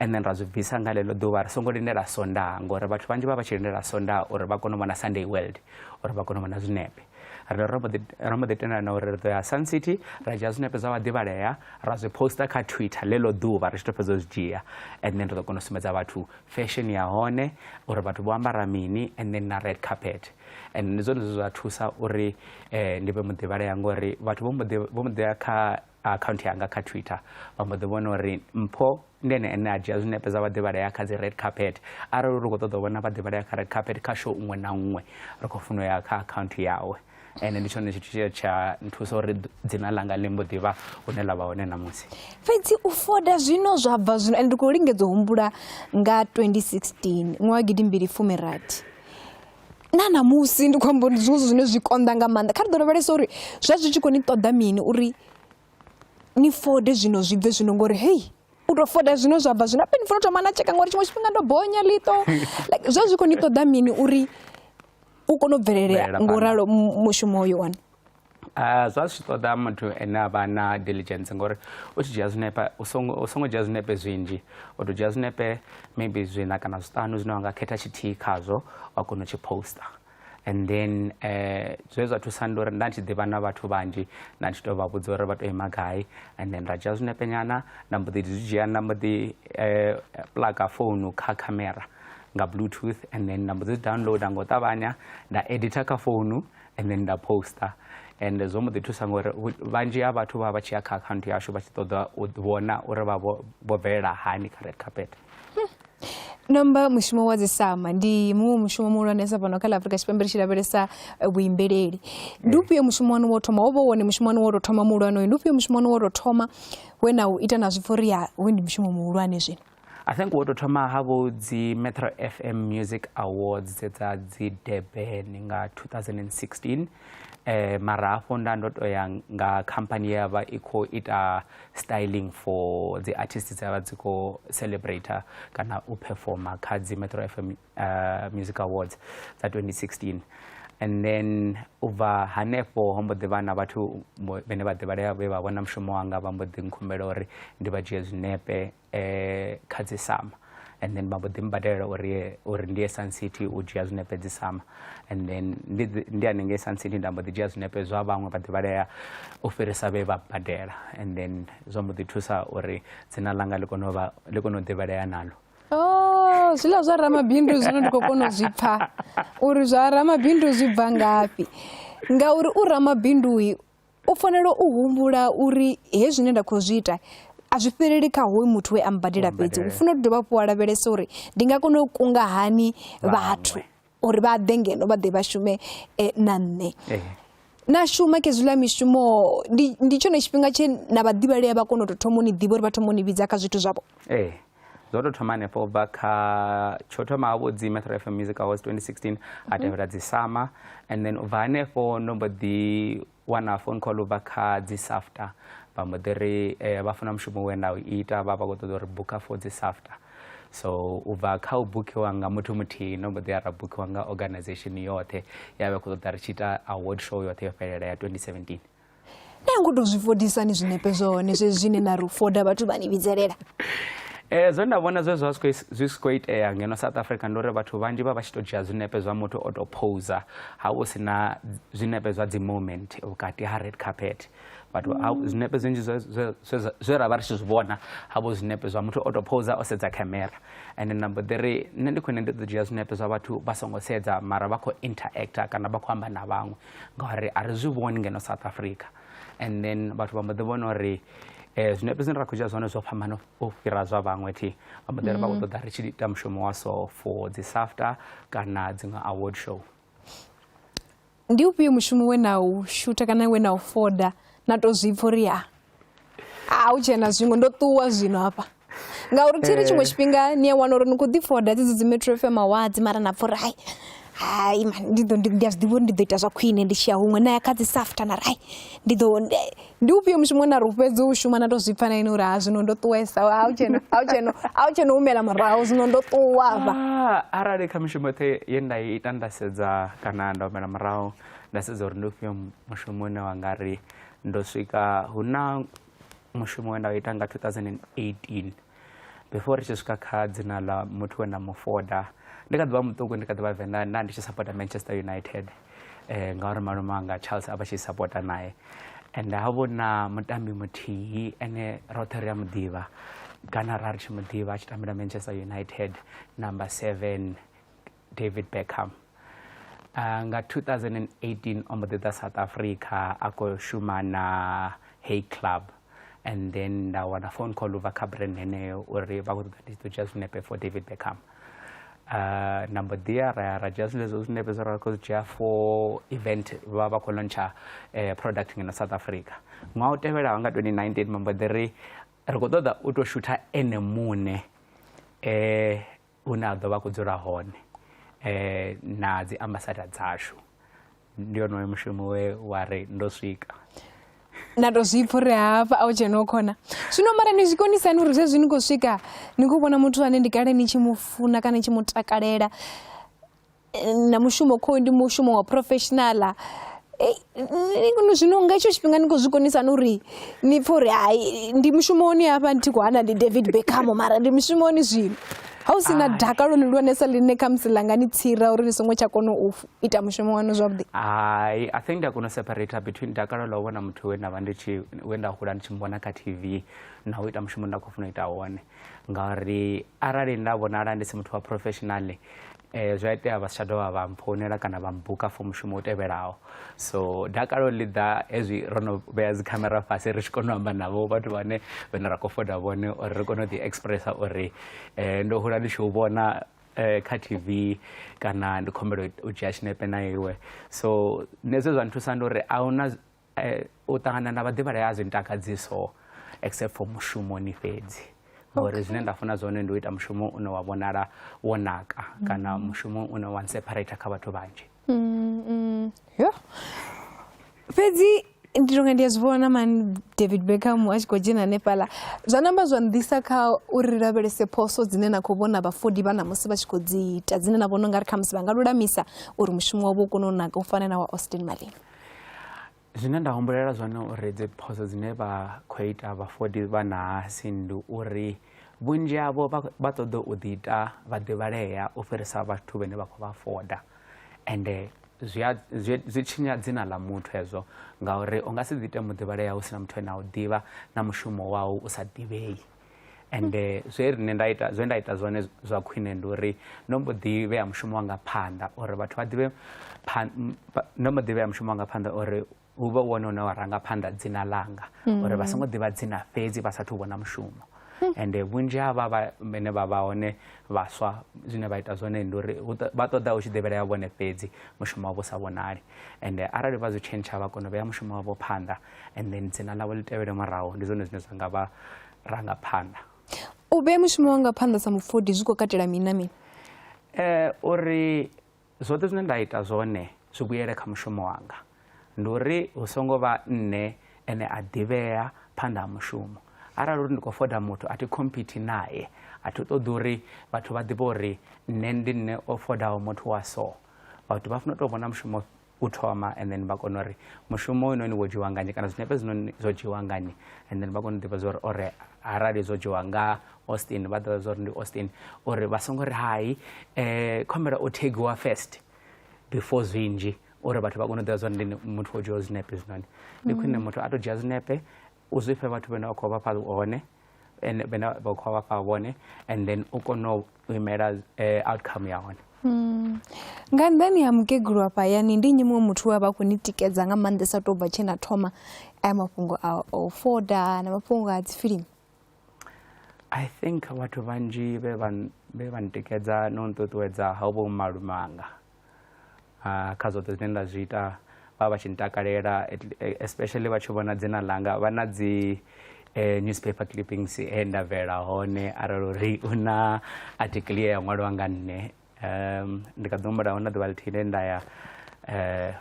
and then ra zwi bvisa nga ḽeḽo ḓuvha ri songo lindela Sondaha, ngori vhathu vhanzhi vha vha tshi lindela Sondaha uri vha kone u vhona Sunday World uri vha kone u vhona zwinepe. Ri ro mbo ḓi tendelana uri ri ḓo ya Sun City ra dzhia zwinepe zwa vhaḓivhalea ra zwi poster kha Twitter ḽeḽo ḓuvha ri tshi to fhedza u zwi dzhia, and then ri ḓo kona u sumbedza vhathu fashion ya hone uri vhathu vho ambara mini and then na red carpet. And ndi zwone zwe zwa thusa uri ndi vhe muḓivhalea, ngori vhathu vho mbo ḓi ya kha account yanga kha Twitter vha mbo ḓi vhona uri Mpho ndi ene ane a dzhia zwinepe zwa vhaḓivhalea kha dzi red carpet. Arali ri khou ṱoḓa u vhona vhaḓivhalea kha red carpet kha show iṅwe na iṅwe ri khou funa u ya kha account yawe. Ende ndi tshone tshithu tshe tsha nthusa uri dzina ḽanga ḽi mbo ḓi vha hune ḽa vha hone ṋamusi. Fhedzi u foda zwino zwa bva zwino, ende ndi khou lingedza u humbula nga 2016 ṅwaha wa 2016 na ṋamusi ndi khou amba uri ndi zwiṅwe zwithu zwine zwi konḓa nga maanḓa. Kha ri ḓo lavhelesa uri zwa zwi tshi khou ni ṱoḓa mini uri ni fode zwino zwi bve zwino, ngori hei u tou foda zwino zwa bva zwino habe ni fanela u thoma na tsheka ngori tshiṅwe tshifhinga ndo bonya ḽiṱo. Like zwa zwi khou ni ṱoḓa mini uri u kone u bvelela ngo ralo mushumo uyu wanu? Zwa zwi tshi ṱoḓa muthu ane a vha na diligence, ngori u tshi dzhia zwinepe u songo dzhia zwinepe zwinzhi, u tou dzhia zwinepe maybe zwiṋa kana zwiṱanu zwine wa nga khetha tshithihi khazwo wa kona u tshi poster. And then zwe zwa thusa ndi uri nda ndi tshi ḓivha na vhathu vhanzhi, nda tshi tou vha vhudza uri vha tou ima gai, and then ra dzhia zwinepe nyana nda mbo ḓi zwi dzhia nda mbo ḓi plaka founu kha khamera nga bluetooth, and then nda mbo ḓi downloader nga u ṱavhanya nda editha kha founu and then nda poster. And zwo mbo ḓi thusa ngori vhanzhi ha vhathu vha vha tshi ya kha akhaunthu yashu vha tshi ṱoḓa u vhona uri vha vho bvelela hani kha red carpet. Namba mushumo wa dzi Sama ndi muṅwe mushumo muhulwanesa fhano kha ḽa Afrika Tshipembe ri tshi lavhelesa vhuimbeleli. Ndi ufhio mushumo wanu wo thoma, wo vha wone mushumo wanu wo tou thoma muhulwane uyu? Ndi ufhio mushumo wanu wo tou thoma we na u ita na zwi pfha uri ya hoyu ndi mushumo muhulwane zwino? I think wo tou thoma havho dzi Metro FM Music Awards dze dza dzi Durban nga 2016. Mara hafho nda ndo to ya nga khamphani ye ya vha i khou ita styling for dzi artists dze vha dzi khou celebrate kana u performa kha dzi Metro FM Music Awards dza 2016. And then u bva hanefho ho mbo ḓi vha na vhathu vhane vha ḓivhalea vhe vha vhona mushumo wanga vha mbo ḓi nkhumbela uri ndi vha dzhie zwinepe kha dzi Sama, and then vha mbo ḓi mbadela uri ndi ye Sun City u dzhia zwinepe dzi Sama, and then ndi hanengei Sun City nda mbo ḓi dzhia zwinepe zwa vhaṅwe vha ḓivhalea u fhirisa vhe vha badela, and then zwa mbo ḓi thusa uri dzina ḽanga ḽi kone u vha ḽi kone u ḓivhalea nalo. Oh, zwiḽa zwa ramabindu zwino ndi khou kona u zwi pfa uri zwa ramabindu zwi bva ngafhi, ngauri u ramabindu u fanela u humbula uri hezwi zwine nda khou zwi ita a zwi fheleli kha hoyu muthu we a mbadela fhedzi, u funa u dovha hafhu wa lavhelesa uri ndi nga kona u kunga hani vhathu uri vha ḓe ngeno vha ḓe vha shume na nṋe. Na shuma khezwiḽa mishumo ndi tshone tshifhinga tshe na vhaḓivhalea vha kona u tou thoma u ni ḓivha uri vha thoma u ni vhidza kha zwithu zwavho? Ee, zwo tou thoma hanefho u bva kha tsho thoma ha vho dzi Metro FM Music Awards 2016, ha tevhela dzi SAMA, and then u bva hanefho ndo mbo ḓi wana phone call u bva kha dzi SAFTA, vha mbo ḓi ri vha funa mushumo we nda u ita, vha vha khou ṱoḓa uri buka for dzi SAFTA. So u bva kha u bukhiwa nga muthu muthihi ndo mbo ḓi ya ra bukhiwa nga organization yoṱhe ya vha khou ṱoḓa ri tshi ita award show yoṱhe yo fhelela ya 2017. Na ngo tou zwi fodisani zwinepe zwone zwezwi zwine na ri u foda vhathu vha ni vhidzelela? Zwe nda vhona zwe zwa zwi si khou itea ngeno South Africa ndi uri vhathu vhanzhi vha vha tshi tou dzhia zwinepe zwa muthu o tou poser, ha hu si na zwinepe zwa dzi moment vhukati ha red carpet. Vhathu zwinepe zwinzhi zwe ra vha ri tshi zwi vhona ha vho zwinepe zwa muthu o tou poser o sedza camera, and nda mbo ḓi ri nṋe ndi khwine ndi ḓo dzhia zwinepe zwa vhathu vha songo sedza mara vha khou interactor kana vha khou amba na vhaṅwe, ngauri a ri zwi vhoni ngeno South Africa. And then vhathu vha mbo ḓi vhona uri zwinepe zwine ra khou dzhia zwone zwo fhambana u fhira zwa vhaṅwe thi, vha mbo ḓi ri vha khou ṱoḓa ri tshi ita mushumo wa so for dzi SAFTA kana dziṅwe award show. Ndi ufhio mushumo we na u shutha kana we na u foda na to zwi pfa uri a hu tshena zwiṅwe, ndo ṱuwa zwino hafha? Ngauri thiri tshiṅwe tshifhinga ni a wana uri ni khou ḓi foda dzedzo dzi Metro FM Awards, mara na pfa uri hai hai man, ndi ḓo ndi a zwi ḓivha uri ndi ḓo ita zwa khwine ndi tshi ya huṅwe, na ya kha dzi SAFTA na ri hai ndi ḓo. Ndi ufhio mushumo na ri u fhedza u shuma na to zwi pfa na ini uri ha zwino ndo ṱuwesa, a hu tshena humela murahu, zwino ndo ṱuwa hafha? Arali kha mishumo yoṱhe ye nda ita nda sedza kana nda humela murahu nda sedza uri ndi ufhio mushumo une wa nga ri ndo swika, hu na mushumo we nda u ita nga 2018 before ri tshi swika kha dzina ḽa muthu we nda mu foda. Ndi kha ḓi vha muṱuku, ndi kha ḓi vha Venḓa, nda ndi tshi sapota Manchester United ngauri malume anga Charles a vha tshi sapota nae, and ha vho na mutambi muthihi ene roṱhe ri a muḓivha kana ra ri tshi muḓivha a tshi tambela Manchester United, number 7 David Beckham. Nga 2018 o mbo ḓi ḓa South Africa a khou shuma na Hey Club, and then nda wana phone call ubva kha brand heneyo uri vha khou ṱoḓa ndi tshi ḓo dzhia zwinepe for David Beckham. Nda mbo ḓi ya ra ya ra dzhia zwinepe zwinepe zwe ra khou zwi dzhia for event, vha vha khou launcha product ngeno South Africa. Ṅwaha u tevhelaho nga 2019 vha mbo ḓi ri ri khou ṱoḓa u tou shutha ene muṋe hune a ḓo vha khou dzula hone na dzi ambassador dzashu. Ndi wonoyo mushumo we wa ri ndo swika na to zwi pfa uri hafha a u dzhena u khona zwino. Mara ni zwi konisani uri zwezwi ni khou swika ni khou vhona muthu ane ndi kale ni tshi mu funa kana ni tshi mu takalela, na mushumo khoyu ndi mushumo wa professional, zwino nga hetsho tshifhinga ni khou zwi konisani uri ni pfhe uri hai ndi mushumoni hafha, ndi khou hana ndi David Beckham mara ndi mushumoni zwino, ha hu si na dakalo ḽihulwanesa ḽine khamusi ḽa nga ni tsira uri ni songo tsha kona u ita mushumo waṋu zwavhuḓi? Hai, I think nda kona u separate between dakalo ḽa u vhona muthu we nda vha ndi tshi we nda hula ndi tshi muvhona kha TV na u ita mushumo nda khou funa u ita wone, ngauri arali nda vhonala ndi si muthu wa professional zwi a itea vha si tsha dovha vha mphounela kana vha mbuka for mushumo u tevhelaho. So dakalo ḽi ḓa hezwi ro no vhea dzi khamera fhasi ri tshi kona u amba navho vhathu vhane vhane ra khou foda vhone, uri ri kone u ḓi expressa uri ndo hula ndi tshi u vhona kha TV kana ndi khombela u dzhia tshinepe na iwe. So nṋe zwe zwa nthusa ndi uri a huna u ṱangana na vhaḓivhalea a zwi ntakadzi so except for mushumoni fhedzi, ngori zwine nda funa zwone ndi u ita mushumo une wa vhonala wo naka kana mushumo une wa nseparate kha vhathu vhanzhi. Yo fhedzi ndi tonga ndi a zwi vhona mani David Beckham a tshi khou dzhena hanefhaḽa, zwa namba zwa nḓisa kha uri ri lavhelese phoso dzine na khou vhona vhafodi vha ṋamusi vha tshi khou dzi ita, dzine na vhona ungari khamusi vha nga lulamisa uri mushumo wavho u kone u naka u fana na wa Austin Malima. Zwine nda humbulela zwone uri dzi phoso dzine vha khou ita vhafodi vha ṋahasi ndi uri vhunzhi havho vha ṱoḓa u ḓi ita vha ḓivhalea u fhirisa vhathu vhane vha khou vha foda, ende zwi zwi tshinya dzina ḽa muthu hezwo, ngauri u nga si ḓi ite muḓivhalea hu sina muthu ane a u ḓivha na mushumo wau u sa ḓivhei. Ende zwe nṋe nda ita, zwe nda ita zwone zwa khwine ndi uri ndo mbo ḓi vhea mushumo wanga phanḓa uri vhathu vha ḓivhe, ndo mbo ḓi vhea mushumo wanga phanḓa uri hu vhe wone une wa ranga phanḓa dzina ḽanga, uri vha songo ḓivha dzina fhedzi vha sathu vhona mushumo. Ende vhunzhi ha vha vhane vha vha hone vhaswa, zwine vha ita zwone ndi uri vha ṱoḓa u tshi ḓivhelea vhone fhedzi, mushumo wavho sa vhonali. Ende arali vha zwi tshentsha vha kona u vhea mushumo wavho phanḓa and then dzina ḽavho ḽi tevhele murahu, ndi zwone zwine zwa nga vha ranga phanḓa. U vhea mushumo wanga phanḓa sa mufodi zwi khou katela mini na mini? Uri zwoṱhe zwine nda ita zwone zwi vhuyele kha mushumo wanga, ndi uri hu songo vha nṋe ene a ḓivhea phanḓa ha mushumo. Arali uri ndi khou foda muthu, a thi compete naye, a thi ṱoḓi uri vhathu vha ḓivhe uri nṋe ndi nṋe o fodaho muthu wa so. Vhathu vha funa u tou vhona mushumo u thoma and then vha kona uri mushumo hoyunoni wo dzhiwa nga nnyi kana zwinepe zwinoni zwo dzhiwa nga nnyi, and then vha kona u ḓivha zwa uri ore arali zwo dzhiwa nga Austin vha ḓivha zwa uri ndi Austin, uri vha songo ri hai khombela u tagiwa first before zwinzhi, uri vhathu vha kone u ḓivha zwa uri ndi muthu o dzhiwa zwinepe zwinoni. Ndi khwine muthu a to dzhia zwinepe u zwi fhe vhathu vhane vha khou vha fha hone, vhane vha khou vha fha vhone, and then u kone u imela outcome ya hone. Nga nnḓani ha mukegulu hafha hayani, ndi nnyi muṅwe muthu we a vha a khou ni tikedza nga maanḓesa tou bva tshe na thoma aya mafhungo a u foda na mafhungo a dzifilimu? I think vhathu vhanzhi vhe vha ntikedza no nṱuṱuwedza ho vho malume anga. Kha zwoṱhe zwine nda zwi ita vha vha tshi ntakalela, especially vha tshi vhona dzina ḽanga, vha na dzi newspaper clippings he nda bvela hone arali uri hu na article ye ya ṅwaliwa nga nṋe. Ndi kha ḓi humbula hu na ḓuvha ḽithihi ḽe nda ya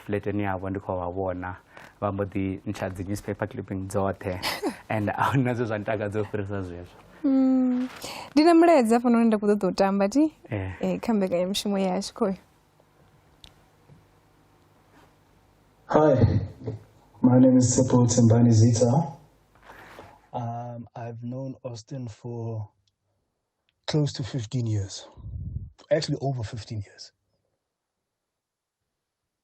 fleteni yavho ndi khou vha vhona, vha mbo ḓi ntsha dzi newspaper clipping dzoṱhe and a huna zwe zwa ntakadza u fhirisa zwezwo. Ndi na mulaedza hafhanoni nda khou ṱoḓa u tamba ti kha mbekanyamushumo yashu khoyo. Hi, my name is Tshepo Thembani Zitha. I've known Austin for close to 15 years, actually over 15 years.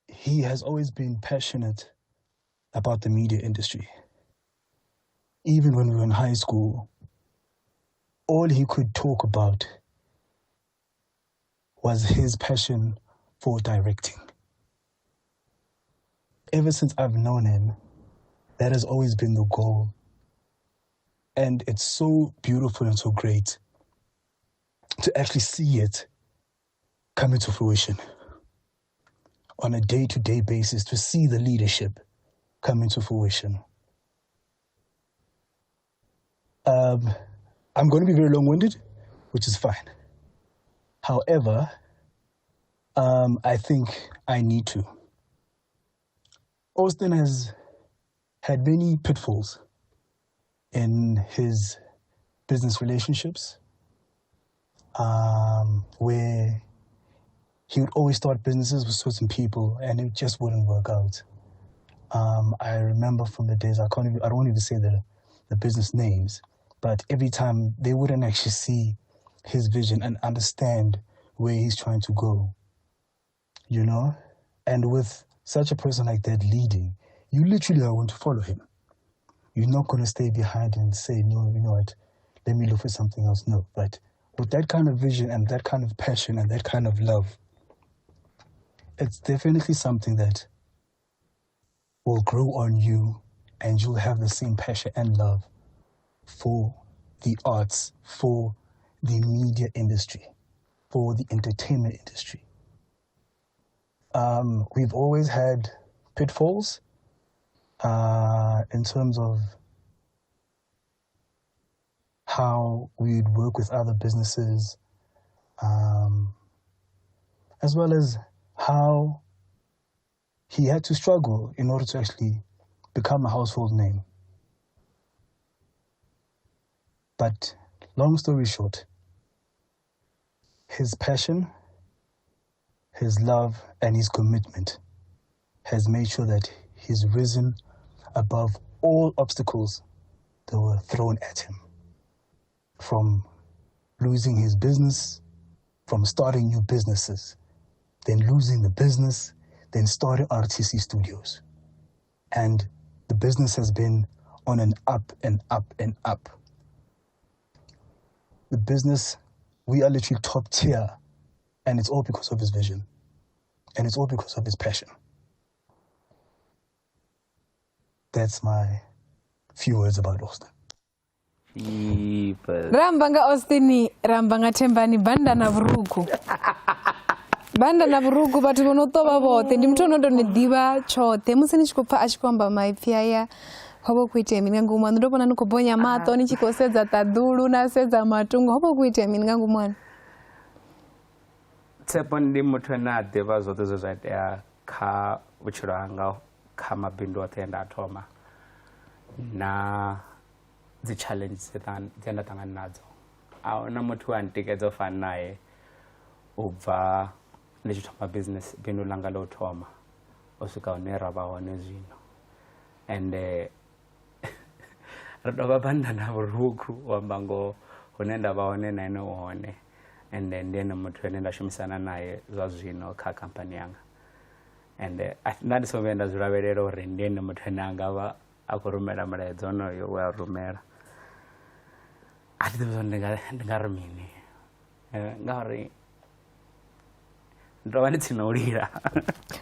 He has always been passionate about the media industry. Even when we were in high school, all he could talk about was his passion for directing. Ever since I've known him, that has always been the goal. And it's so beautiful and so great to actually see it come into fruition on a day-to-day basis, to see the leadership come into fruition. I'm going to be very long-winded, which is fine. However, I think I need to. Austin has had many pitfalls in his business relationships, where he would always start businesses with certain people and it just wouldn't work out. I remember from the days, I don't even say the business names, but every time they wouldn't actually see his vision and understand where he's trying to go, you know? And with such a person like that leading, you literally are going to follow him. You're not going to stay behind and say, no, you know what, let me look for something else. No, but with that kind of vision and that kind of passion and that kind of love, it's definitely something that will grow on you, and you'll have the same passion and love for the arts, for the media industry, for the entertainment industry. We've always had pitfalls in terms of how we'd work with other businesses, as well as how he had to struggle in order to actually become a household name. But long story short, his passion, his love, and his commitment has made sure that he's risen above all obstacles that were thrown at him. From losing his business, from starting new businesses, then losing the business, then starting RTC Studios. And the business has been on an up and up and up. The business, we are literally top tier, and it's all because of his vision. And it's all because of his passion. That's my few words about Austin. Ra amba nga Austin, ra amba nga Thembani, banda na vhurukhu. Banda na vhurukhu vhathu vho no ṱovha vhoṱhe, ndi muthu ono to ni ḓivha tshoṱhe. Musi ni tshi khou pfa a tshi khou amba maipfi aya, ho vha hu khou itea mini nga ngomu haṋu? Ndo vhona ni khou bonya maṱo ni tshi khou sedza ṱaḓulu na sedza matungo, ho vha hu khou itea mini nga ngomu haṋu? Tshepo ndi muthu ane a ḓivha zwoṱhe zwe zwa itea kha vhutshilo hanga, kha mabindu oṱhe nda thoma na dzi challenge dze nda ṱangana nadzo. A huna muthu a ntikedza u fana naye u bva ndi tshi thoma business bindu langa ḽo u thoma u swika hune ra vha hone zwino. Ende ri tovha banda na vhurukhu u amba ngoho, hune nda vha hone na ene u hone, ende ndi ene muthu ane nda shumisana naye zwa zwino kha khamphani yanga. Ende nda ndi songo vhuya nda zwi lavhelela uri ndi ene muthu ane anga vha a khou rumela mulaedza onoyo we a rumela. A thi ḓivhi zwa uri ndi nga ri mini, ngauri ndo vha ndi tsini na u lila.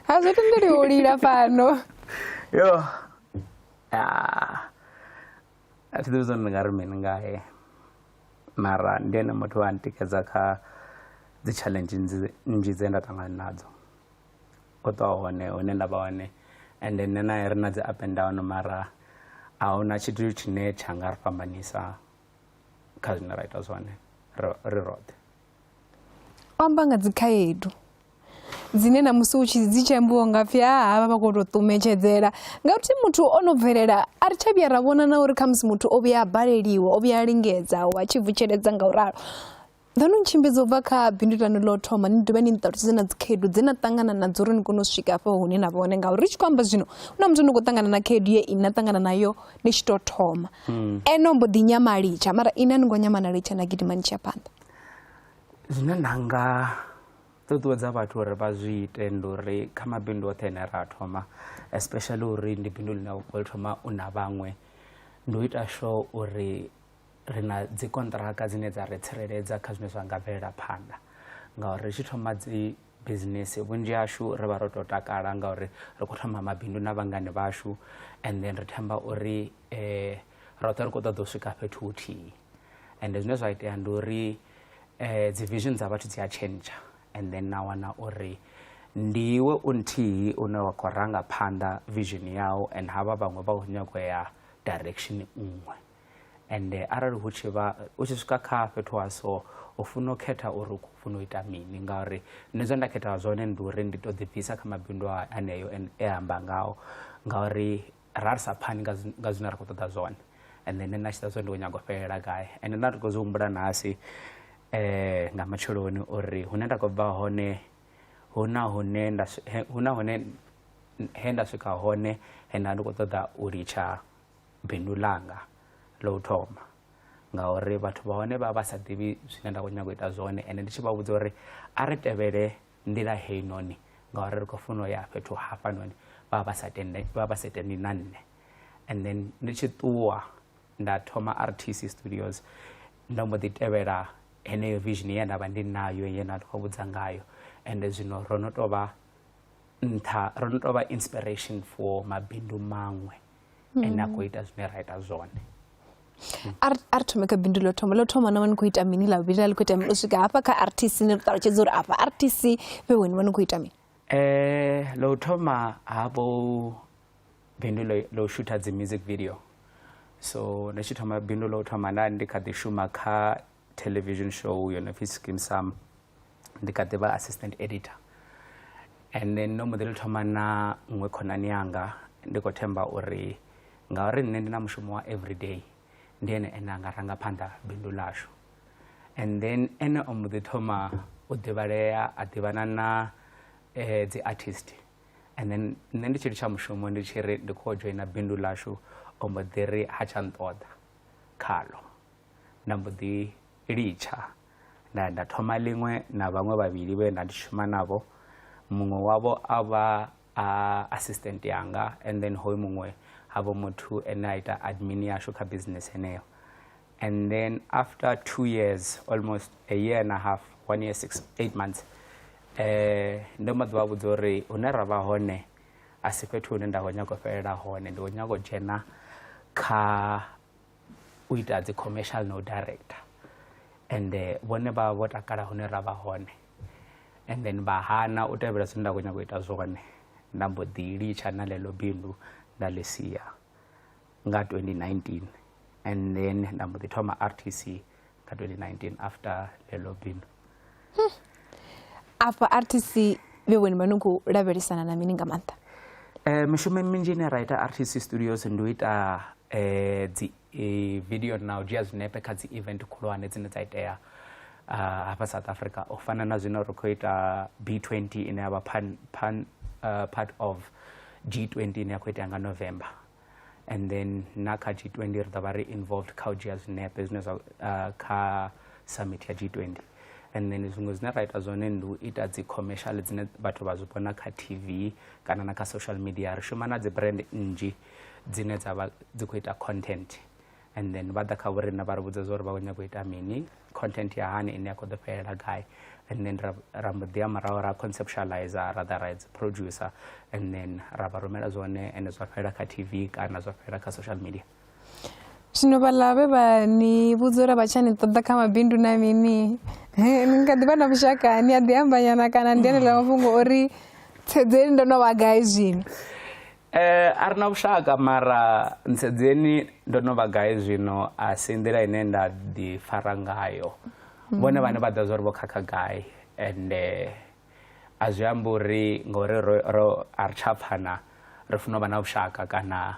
Ha zwo tendeliwa u lila fhano. Yo, a thi ḓivhi zwa uri ndi nga ri mini ngae, mara ndi ene muthu a ntikedza kha dzi challenge nnzhi dze nda ṱangana nadzo. O ṱwa hone hune nda vha hone, ende nṋe nae ri na dzi up and down, mara a huna tshithu tshine tsha nga ri fhambanisa kha zwine ra ita zwone ri roṱhe. O amba nga dzi khaedu dzine na musi u tshi dzi tshi ambiwa nga pfhi ha havha vha khou tou ṱumetshedzela, ngauri muthu o no bvelela a ri tsha vhuya ra vhona na uri khamusi muthu o vhuya a baleliwa, o vhuya a lingedza wa tshi vutsheledza nga u ralo. Ḓo no ntshimbidza u bva kha bindu ḽanu ḽo thoma, ni dovhe ni nṱalutshedze na dzikhaedu dze na ṱangana nadzo uri ni kone u swika hafho hune na vha hone, ngauri ri tshi khou amba zwino hu na muthu no khou ṱangana na khaedu ye ini na ṱangana nayo ni tshi tou thoma, ene o mbo ḓi nyama litsha, mara ini a ni ngo nyama na litsha na gidima ni tshi ya phanḓa. Zwine nda nga ṱuṱuwedza vhathu uri vha zwi ite ndi uri kha mabindu oṱhe ane ra thoma, especially uri ndi bindu ḽine wa khou thoma u na vhaṅwe, ndi u ita sure uri ri na dzi konṱiraka dzine dza ri tsireledza kha zwine zwa nga bvelela phanḓa. Ngauri ri tshi thoma dzi bizinesi vhunzhi hashu ri vha ro tou takala ngauri ri khou thoma mabindu na vhangani vhashu, and then ri themba uri roṱhe ri khou ṱoḓa u swika fhethu huthihi. Ende zwine zwa itea ndi uri dzi vision dza vhathu dzi a tshentsha, and then na wana uri ndi iwe u nthihi une wa khou ranga phanḓa vision yau, and havha vhaṅwe vha khou nyago ya direction nngwe. Ende arali hu tshi vha u tshi swika kha fhethu ha so, u funa u khetha uri u khou funa u ita mini, ngauri nṋe zwe nda khetha zwone ndi uri ndi to ḓibvisa kha mabindu aneyo e amba ngao, ngauri ra ri sa phani nga zwine ra khou ṱoḓa zwone. And then nṋe nda tshi ḓa zwone ndi khou nyaga u fhelela gai, ende nda ndi khou zwi humbula nasi nga matsheloni uri hune nda khou bva hone hu na hune nda hu na hune he nda swika hone he nda ndi khou ṱoḓa u litsha bindu ḽanga ḽo u thoma, ngauri vhathu vha hone vha vha sa ḓivhi zwine nda khou nyaga u ita zwone, ende ndi tshi vha vhudza uri a ri tevhele nḓila heinoni ngauri ri khou funa u ya fhethu hafhanoni, vha vha sa tende, vha vha sa tendi na nṋe. And then ndi tshi ṱuwa nda thoma RTC Studios, ndo mbo ḓi tevhela heneyo vision ye nda vha ndi nayo ye nda khou vhudza ngayo, ende zwino ro no tou vha nṱha, ro no tou vha inspiration for mabindu maṅwe ene a khou ita zwine ra ita zwone. A ri thome kha bindu ḽo thoma, ḽo thoma na vha ni khou ita mini, ḽa vhuvhili ḽa ḽi khou ita mini, u swika hafha kha RTC ni ri ṱalutshedze uri afha RTC fhe hone vha ni khou ita mini. Ḽo u thoma hafho bindu ḽo shutha dzi music video. So ndi tshi thoma bindu ḽo u thoma nda ndi kha ḓi shuma kha television show yo no pfi Skeem Saam, ndi kha ḓi vha assistant editor. And then ndo mbo ḓi thoma na nngwe khonani yanga, ndi khou themba uri ngauri nṋe ndi na mushumo wa everyday ndi ene ene anga ranga phanḓa bindu ḽashu. And then ene o mbo ḓi thoma u ḓivhalea, a ḓivhana na dzi artist. And then nṋe ndi tshi litsha mushumo ndi tshi ri ndi khou dzhoina bindu ḽashu, o mbo ḓi ri ha tsha nṱoḓa khalo, nda mbo ḓi litsha nda nda thoma ḽiṅwe na vhaṅwe vhavhili vhe nda ndi shuma navho. Muṅwe wavho a vha a assistant yanga, and then hoyu muṅwe havho muthu ene a ita admin yashu kha business heneyo. And then after 2 years, almost a year and a half, 1 year 6 8 months, ndo mbo ḓi vha vhudza uri hune ra vha hone A si fhethu hune nda khou nyaga u fhelela hone, ndi khou nyaga u dzhena kha u ita dzi commercial na u director. Ende vhone vha vho takala hune ra vha hone, and then vha hana u tevhela zwine nda khou nyaga u ita zwone. Nda mbo ḓi litsha na ḽeḽo bindu nda ḽi sia nga 2019, and then nda mbo ḓi thoma RTC nga 2019 after ḽeḽo bindu. Afha RTC vhe vhone vha no khou lavhelesana na mini nga maanḓa? Mishumo minzhi ine ra ita RTC Studios ndi u ita dzi video na u dzhia zwinepe kha dzi event khulwane dzine dza itea hafha South Africa, u fana na zwino ri khou ita B20 ine ya vha part of G20 ine ya khou itea nga November. And then na kha G20 ri ḓo vha ri involved kha u dzhia zwinepe zwine zwa kha summit ya G20. And then zwiṅwe zwine ra ita zwone ndi u ita dzi commercial dzine vhathu vha zwi vhona kha TV kana na kha social media. Ri shuma na dzi brand nnzhi dzine dza vha dzi khou ita content, and then vha ḓa kha vho riṋe vha ri vhudza uri vha khou nyaga u ita mini, content ya hani ine ya khou ḓo fhelela gai, and then ra mbo ḓi ya murahu ra conceptualizer, ra ḓa ra dzi producer, and then ra vha rumela zwone ende zwa fhelela kha TV kana zwa fhelela kha social media. Zwino vhaḽa vhe vha ni vhudza uri vha tsha ni ṱoḓa kha mabindu na mini, ni nga ḓi vha na vhushaka, ni a ḓi ambanyana kana ndi aneḽa mafhungo uri tsedzeni ndo no vha gai zwino? A ri na vhushaka, mara ntsedzeni ndo no vha gai zwino a si nḓila ine nda ḓi fara ngayo. Vhone vhane vha ḓivha zwa uri vho khakha gai, ende a zwi ambi uri ngori ro a ri tsha pfana ri funa u vha na vhushaka kana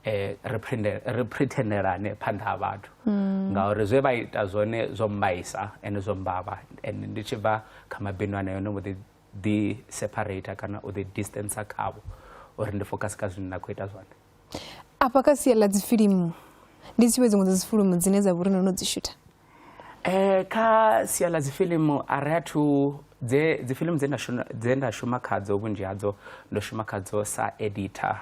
ri pretendelane phanḓa ha vhathu, ngauri zwe vha ita zwone zwo mbaisa ende zwo mbavha. Ende ndi tshi bva kha mabindu aneyo ndo mbo ḓi separate kana u ḓi distance khavho uri ndi focus kha zwine nda khou ita zwone. Afha kha sia ḽa dzifilimu ndi dzifhio dziṅwe dza dzifilimu dzine dza vha uri no no dzi shutha? Kha sia ḽa dzifilimu a ri athu dzifilimu dze nda shuma khadzo, vhunzhi hadzo ndo shuma khadzo sa editor.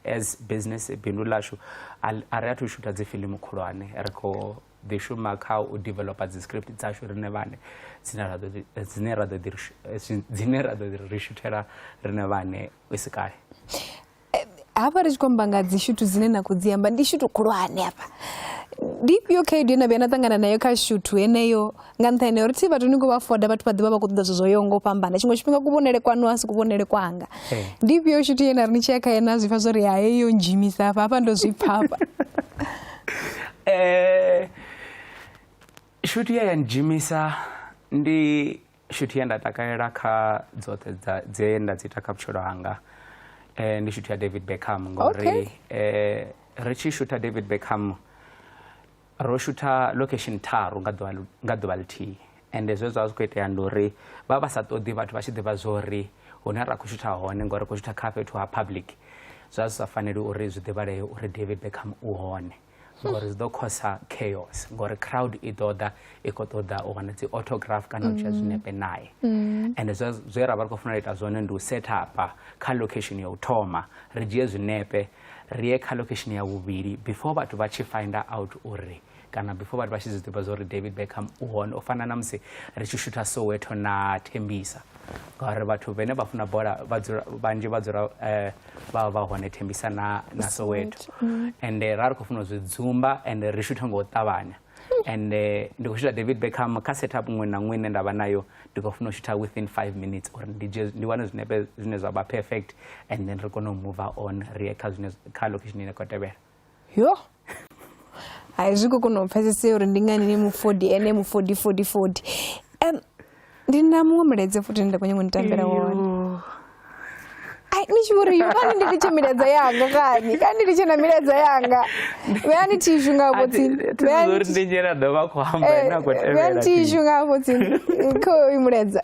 As business bindu ḽashu a ri athu shutha dzifilimu khulwane, ri khou ḓi shuma kha u developer dzi script dzashu riṋe vhaṋe dzine ra ḓo ri shuthela riṋe vhaṋe isi kale. Hafha ri tshi khou amba nga dzi shuthu dzine na khou dzi amba ndi shuthu khulwane hafha, ndi ifhio khaedu ye na vhuya na ṱangana nayo kha shuthu heneyo nga nṱhani ha uri thi vhathu ni khou vha foda, vhathu vha ḓivha vha khou ṱoḓa zwithu zwo yaho nga u fhambana, tshiṅwe tshifhinga kuvhonele kwanu a si kuvhonele kwanga. Ndi ifhio shuthu ye na ri ni tshi ya khayo na zwi pfha zwa uri hai yo ndzhimisa hafha, hafha ndo zwi pfha hafha? Shuthu ye ya ndzhimisa ndi shuthu ye nda takalela kha dzoṱhe dze nda dzi ita kha vhutshilo hanga, ndi shuthu ya David Beckham, ngori ri tshi shutha David Beckham ro shutha location tharu nga ḓuvha ḽithihi, ende zwe zwa zwi khou itea ndi uri vha vha sa ṱoḓi vhathu vha tshi ḓivha zwori hune ra khou shutha hone, ngori ri khou shutha kha fhethu ha public, zwa zwi sa faneli uri zwi ḓivhalee uri David Beckham u hone, ngori zwi ḓo khosa chaos, ngori crowd i ḓo ḓa i khou ṱoḓa u wana dzi autograph kana u dzhia zwinepe naye. Ende zwe ra vha ri khou funa u ita zwone ndi u set up kha location ya u thoma, ri dzhie zwinepe ri ye kha location ya vhuvhili before vhathu vha tshi find out uri kana before vhathu vha tshi zwi ḓivha zwa uri David Beckham u hone, u fana na musi ri tshi shutha Soweto na Tembisa, ngauri vhathu vhane vha funa bola vhanzhi vha dzula vha vha hone Tembisa na Soweto. Ende ra ri khou funa u zwi dzumba ende ri shutha nga u ṱavhanya. Ende ndi khou shutha David Beckham kha setup iṅwe na iṅwe ine nda vha nayo, ndi khou funa u shutha within 5 minutes uri ndi wane zwinepe zwine zwa vha perfect, and then ri kone u move on ri ye kha zwine kha location ine khou tevhela. Yo, hai zwi khou kona u pfhesesea uri ndi ngani ni mufodi ene mufodi fodi fodi. Ndi na muṅwe mulaedza futhi nda khou nyanga u ni tambela wone. Ai ni tshi vhori yo kani ndi litshe milaedza yanga kani kani ndi litshe na milaedza yanga, vheyani thishu nga hafho tsini, ndi nzhe na ḓo vha khou amba ine a khou tevhela, vheyani thishu nga hafho tsini kho uyu mulaedza.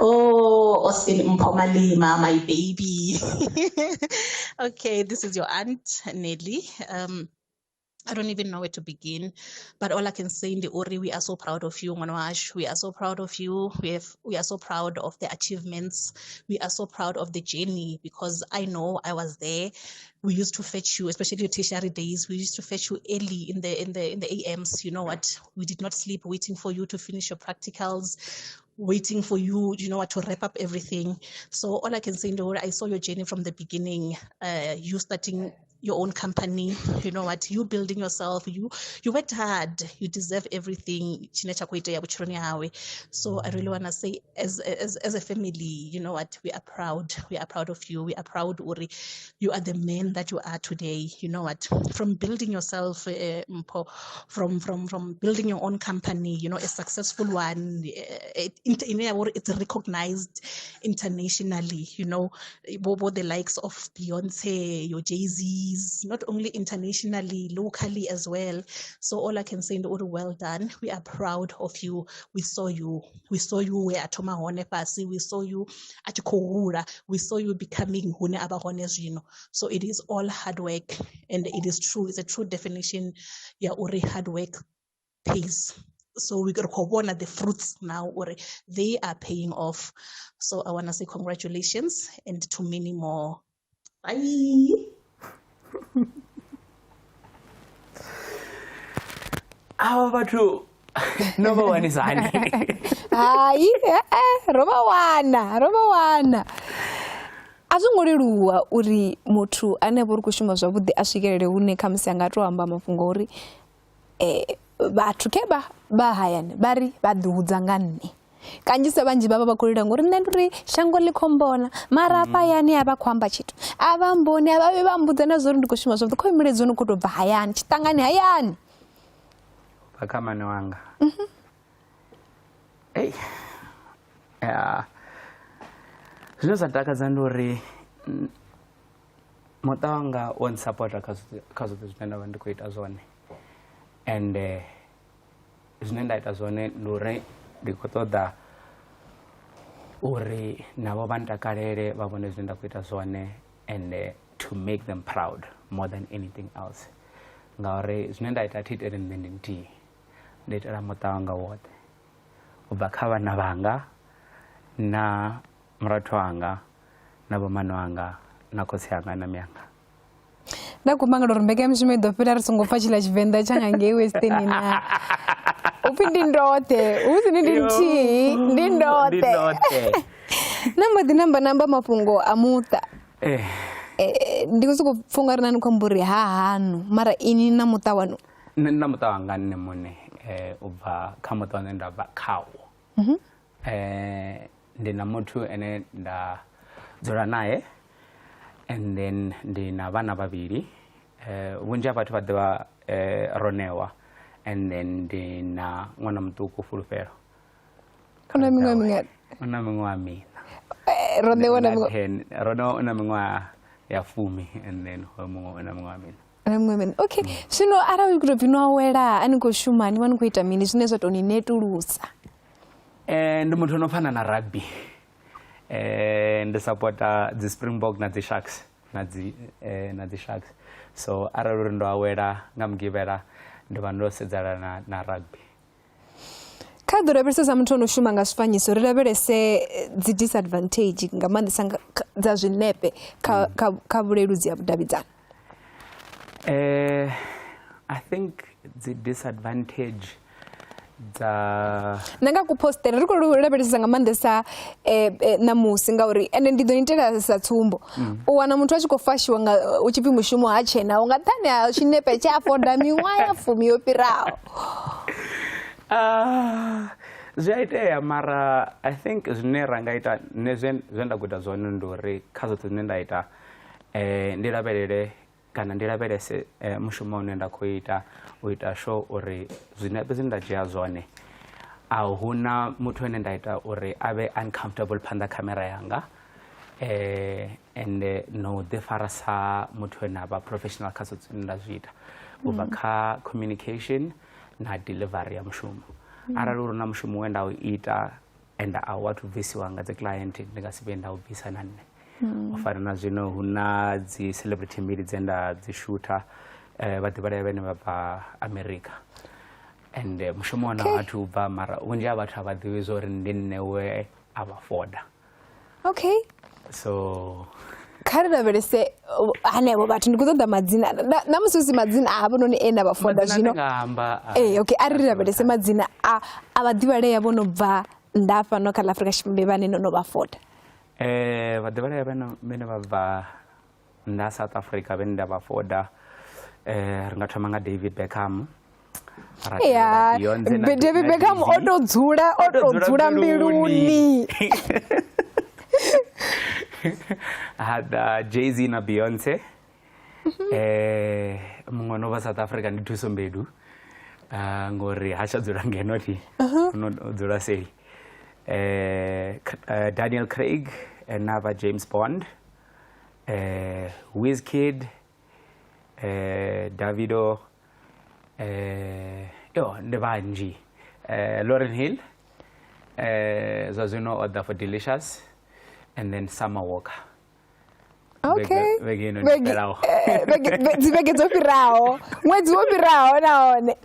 Oh, Austin Mpho Malema, my baby. Okay, this is your aunt, Nelly. I don't even know where to begin, but all I can say in the Ori, we are so proud of you, Ngwanwash. We are so proud of you. We are so proud of the achievements. We are so proud of the journey, because I know I was there. We used to fetch you, especially your tertiary days. We used to fetch you early in the AMs. You know what? We did not sleep waiting for you to finish your practicals. waiting for you, you know what, to wrap up everything. So all I can say, Ndori, I saw your journey from the beginning, you starting your own company, you know what, you building yourself, you worked hard, you deserve everything. Tshine tsha khou itea vhutshiloni hawe. So I really want to say as a family, you know what, we are proud. We are proud of you. We are proud, Uri. You are the man that you are today. You know what, from building yourself, Mpho, from building your own company, you know, a successful one, it's recognized internationally, you know, both the likes of Beyonce, your Jay-Z, not only internationally, locally as well. So all I can say, Ndori, well done. We are proud of you. We saw you. We saw you where atoma hone fasi. We saw you at Kohura. We saw you becoming hune aba hone zwino. So it is all hard work, and it is true. It's a true definition. Ya uri hard work pays. So we got to the fruits now, or they are paying off. So I want to say congratulations and to many more. Bye. Ava vhathu no vha wanisa hani? Hai, ro vha wana, ro vha wana. A zwo ngo leluwa uri muthu ane vha uri khou shuma zwavhuḓi a swikelele hune khamusi a nga to amba mafhungo uri vhathu khe vha hayani vha ri vha ḓihudza nga nṋe. Kanzhisa vhanzhi vha vha vha khou lila ngori nṋe ndi uri shango ḽi khou mbona, mara hafha hayani a vha khou amba tshithu, a vha mboni, a vha vhe vha mbudza na zwa uri ndi khou shuma zwavhuḓi. Khou miledzo ni khou tou bva hayani, tshiṱangani hayani. Bva kha mane wanga. Ei. Ya. Zwine zwa takadza ndi uri muṱa wanga wo nsapota kha zwoṱhe zwine nda vha ndi khou ita zwone. And zwine nda ita zwone ndi uri ndi khou ṱoḓa uri navho vha ntakalele, vha vhone zwine nda khou ita zwone, and to make them proud more than anything else. Ngauri zwine nda ita thi iteli nṋe ndi nthihi, ndi itela muṱa wanga woṱhe, u bva kha vhana vhanga na murathu wanga na vhomane wanga na khotsi anga na mianga. Nda khou mangala uri mbekanyamushumo i ḓo fhela ri songo pfa tshiḽa Tshivenḓa tsha nga ngei Western na. Upfi ndi ndoṱhe, hu si ni ndi nthihi, ndi ndoṱhe. Na mbo ḓi namba namba mafhungo a muṱa. Ndi khou sokou pfa ungari na ni khou amba uri ha haṋu, mara ini na muṱa waṋu. Nṋe ndi na muṱa wanga nṋe muṋe, u bva kha muṱa une nda bva khawo. Ndi na muthu ene nda dzula nae, and then ndi na vhana vhavhili. Vhunzhi ha vhathu vha ḓivha Ronewa, and then ndi na ṅwana muṱuku Fulufhelo. U na miṅwaha mingana? U na miṅwaha miṋa. Ronewa na miṅwaha? Ronewa u na miṅwaha ya 10, and then hoyo muṅwe u na miṅwaha miṋa. Na miṅwaha miṋa. Okay, zwino arali u khou tou pfi no awela, a ni khou shuma, ni vha ni khou ita mini zwine zwa tou ni netulusa? Ndi muthu ono fana na rugby. Ndi supporta dzi Springbok na dzi Sharks, na dzi Sharks. So arali uri ndo awela nga mugivhela ndi vha ndo sedzana na rugby. Kha ḓo lavhelesa sa muthu ono shuma nga zwifanyiso, ri lavhelese dzi disadvantage nga maanḓesa dza zwinepe kha vhuleludzi ha vhudavhidzani. I think dzi disadvantage dza nṋe nga kupostele ri khou lavhelesa nga maanḓesa ṋamusi, ngauri ende ndi ḓo ni itela sa tsumbo. U wana muthu a tshi khou fashiwa nga u tshi pfi mushumo ha tshena, u nga nṱhani ha tshinepe tshe a foda miṅwaha ya 10 yo fhiraho. Zwi a itea, mara I think zwine ra nga ita, nṋe zwe nda guda zwone ndi uri kha zwoṱhe zwine nda ita, ndi lavhelele kana ndi lavhelese mushumo une nda khou ita, u ita sure uri zwinepe zwine nda dzhia zwone a huna muthu ane nda ita uri a vhe uncomfortable phanḓa khamera yanga, and no ḓifara sa muthu ane a vha professional kha zwithu zwine nda zwi ita, u bva kha communication na delivery ya mushumo. Arali uri na mushumo we nda u ita and a u athu bvisiwa nga dzi client, ndi nga si vhuye nda u bvisa na nṋe. U fana na zwino hu na dzi celebrity mbili dze nda dzi shooter, vha ḓivhalea vhene vha bva America, and mushumo wa na athu bva, mara vhunzhi ha vhathu a vha ḓivhi zwa uri ndi nṋe we a vha foda. Okay. So kha ri lavhelese hanevho vhathu, ndi khou ṱoḓa madzina na musi hu si madzina a havhononi e na vha foda zwino. Amba, Okay, a ri lavhelese madzina a vhaḓivhalea vho no bva Nnḓa fhano kha ḽa Afrika Tshipembe vhane no no vha foda? Vhaḓivhalea vhane vha bva nnḓa ha South Africa vhane nda vha foda, ri nga thoma nga David Beckham. Ya, David Beckham o to dzula, o to dzula mbiluni. Ha ḓa Jay-Z na Beyonce. Muṅwe no vha South Africa ndi Thuso Mbedu, ngori ha tsha dzula ngeno thi, no dzula seli. Daniel Craig na vha James Bond, Wizkid, Davido, yo ndi vhanzhi. Lauren Hill, zwa zwino o ḓa for Delicious, and then Summer Walker. Okay. Vhege ino ndi fhelaho. Dzi vhege dzo fhiraho, ṅwedzi wo fhiraho nahone.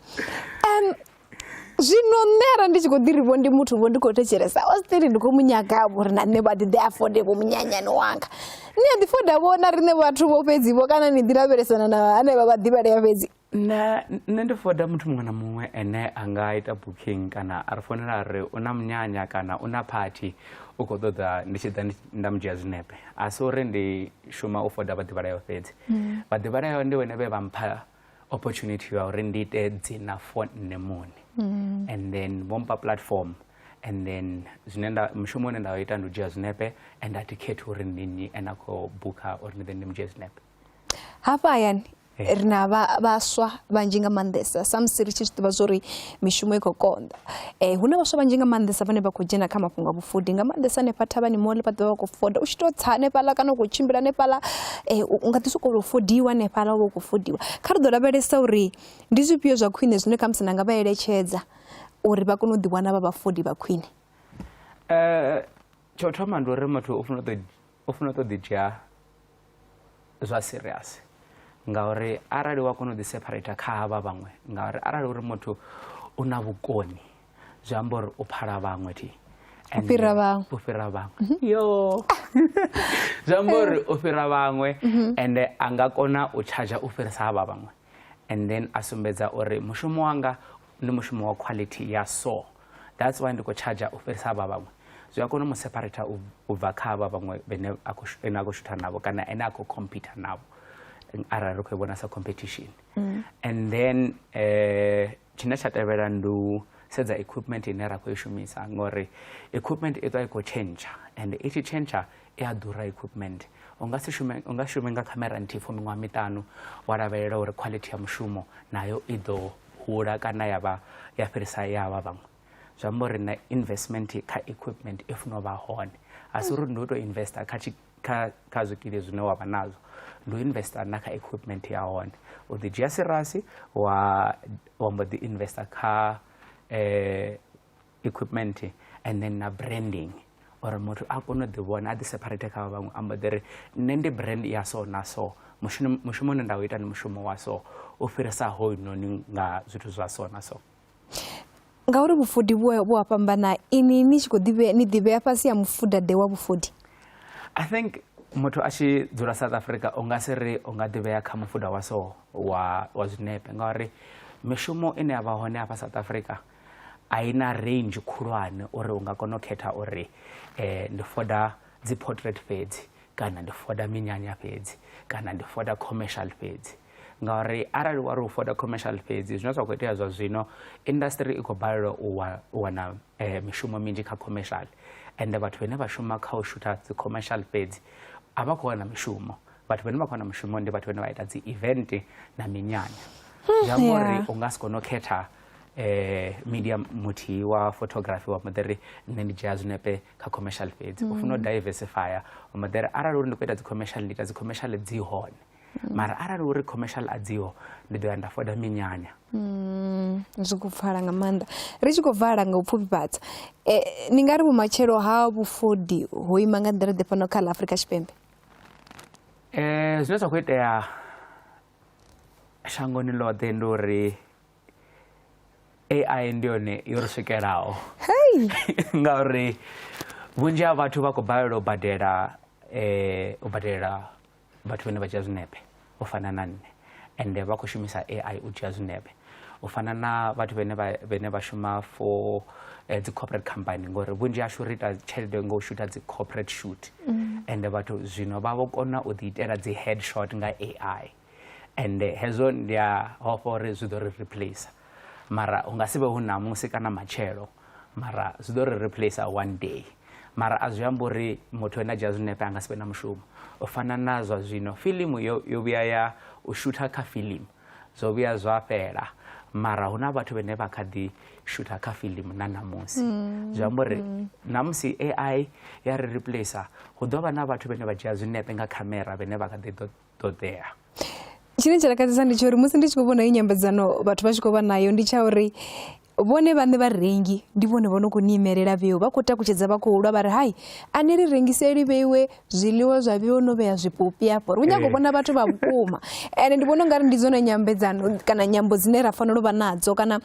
Zwino nṋe arali ndi tshi khou ḓi ri vho ndi muthu vho ndi khou thetshelesa Austin, ndi khou munyaga vho uri na nṋe vha ḓi ḓe a fode vho munyanyani wanga. Ni a ḓi foda vho na riṋe vhathu vho fhedzi vho, kana ni ḓi lavhelesana na hanevha vha ḓivhalea fhedzi? Nṋe ndi foda muthu muṅwe na muṅwe ene a nga ita booking kana a ri founela a ri u na munyanya kana u na party, u khou ṱoḓa ndi tshi ḓa nda mu dzhia zwinepe. A si uri ndi shuma u foda vhaḓivhalea fhedzi. Vhaḓivhalea ndi vhone vhe vha mpha opportunity ya uri ndi ite dzina for nṋe muṋe, and then vho mpha platform, and then zwine nda mushumo une nda u ita ndi u dzhia zwinepe, and a thi khethi uri ndi nnyi ene a khou bukha uri ndi ḓe ndi mu dzhie zwinepe. Hafha hayani ri na vhaswa vhanzhi nga maanḓesa, sa musi ri tshi zwi ḓivha zwori mishumo i khou konḓa. Hu na vhaswa vhanzhi nga maanḓesa vhane vha khou dzhena kha mafhungo a vhufudi, nga maanḓesa hanefha thavhani mall vha ḓovha vha khou foda, u tshi tou tsa hanefhaḽa kana u khou tshimbila hanefhaḽa, u nga ḓi sokou fodiwa hanefhaḽa, u vha u khou fodiwa. Kha ri ḓo lavhelesa uri ndi zwifhio zwa khwine zwine khamusi na nga vha eletshedza uri vha kone u ḓiwana vha vhafodi vha khwine. Tsha u thoma ndi uri muthu u funa u ṱoḓi dzhia zwa serious, ngauri arali wa kona u ḓi separate kha havha vhaṅwe, ngauri arali uri muthu u na vhukoni zwi amba uri u phala vhaṅwe thi, u fhira vhaṅwe, u fhira vhaṅwe, yo zwi amba uri u fhira vhaṅwe, ende a nga kona u tshadzha u fhirisa havha vhaṅwe, and then a sumbedza uri mushumo wanga ndi mushumo wa quality ya so, that's why ndi khou tshadzha u fhirisa havha vhaṅwe. Zwi a kona u mu separate u bva kha havha vhaṅwe vhane a khou shutha navho kana ene a khou compete navho, arali ri khou i vhona sa competition. And then tshine tsha tevhela ndi u sedza equipment ine ra khou i shumisa, ngori equipment i ṱwa i khou tshentsha, and i tshi tshentsha i a ḓura equipment. U nga si shume, u nga shume nga khamera nthihi for miṅwaha miṱanu wa lavhelela uri quality ya mushumo nayo i ḓo hula kana ya vha ya fhirisa ya vha vhaṅwe. Zwi amba uri na investment kha equipment i funa u vha hone. A si uri ndi u tou investa kha kha zwikili zwine wa vha nazwo, ndi u investa na kha equipment ya hone. U ḓi dzhia serious wa mbo ḓi investa kha equipment, and then na branding, uri muthu a kone u ḓi vhona, a ḓi separate kha vhaṅwe, a mbo ḓi ri nṋe ndi brand ya so na so, mushumo une nda u ita ndi mushumo wa so u fhirisa hoyunoni nga zwithu zwa so na so. Ngauri vhufudi vhu a fhambana, ini ni tshi khou ḓivhea, ni ḓivhea fhasi ya mufuda ḓe wa vhufudi? I think muthu a tshi dzula South Africa u nga si ri u nga ḓivhea kha mufuda wa so wa zwinepe, ngauri mishumo ine ya vha hone hafha South Africa a i na range khulwane uri u nga kona u khetha uri ndi foda dzi portrait fhedzi, kana ndi foda minyanya fhedzi, kana ndi foda commercial fhedzi. Ngauri arali wa ri u foda commercial fhedzi, zwine zwa khou itea zwa zwino, industry i khou balelwa u wana mishumo minzhi kha commercial, and vhathu vhane vha shuma kha u shutha dzi commercial fhedzi a vha khou wana mishumo. Vhathu vhane vha khou wana mishumo ndi vhathu vhane vha ita dzi event na minyanya. Zwi amba uri u nga si kone u khetha media muthihi wa photography wa mbo ri nṋe ndi dzhia zwinepe kha commercial fhedzi. U funa u diversifya, wa mbo ri arali uri ndi khou ita dzi commercial, ndi ita dzi commercial dzi hone, mara arali uri commercial a dziho ndi ḓo ya nda foda minyanya. Zwi khou pfala nga maanḓa. Ri tshi khou vala nga u pfufhifhadza, ni nga ri vhumatshelo ha vhufodi ho ima nga nḓila ḓe fhano kha ḽa Afrika Tshipembe? Zwine zwa khou itea shangoni ḽoṱhe ndi uri AI ndi yone yo ri swikelaho. Ngauri vhunzhi ha vhathu vha khou balelwa u badela u badela vhathu vhane vha dzhia zwinepe u fana na nṋe, ende vha khou shumisa AI u dzhia zwinepe. U fana na vhathu vhene vha vhene vha shuma for eh, dzi corporate company, ngori vhunzhi hashu ri ita tshelede nga u shutha dzi corporate shoot, ende vhathu zwino vha vho kona u ḓi itela dzi headshot nga AI, ende hezwo ndi a hofha uri zwi ḓo ri replace, mara hu nga si vhe hu ṋamusi kana matshelo, mara zwi ḓo ri replace one day. Mara a zwi amba uri muthu ane a dzhia zwinepe a nga si vhe na mushumo. U fana na zwa zwino fiḽimu yo yo vhuya ya u shutha kha fiḽimu zwo vhuya zwa fhela, mara hu na vhathu vhane vha kha ḓi shutha kha fiḽimu na ṋamusi. Zwi amba uri ṋamusi AI ya ri replacer, hu ḓo vha na vhathu vhane vha dzhia zwinepe nga khamera vhane vha kha ḓi ḓo ṱoḓea. Tshine tsha takadzesa ndi tsha uri musi ndi tshi khou vhona iyi nyambedzano vhathu vha tshi khou vha nayo, ndi tsha uri vhone vhaṋe vharengi ndi vhone vho no khou ni imelela vheiwe, vha khou takutshedza, vha khou lwa vha ri hai a ni ri rengiseli vheiwe zwiḽiwa zwa vheiwe no vhea zwipopi afho, ri khou nyaga u vhona vhathu vha vhukuma. Ende ndi vhona ungari ndi dzone nyambedzano kana nyambo dzine ra fanela u vha nadzo kana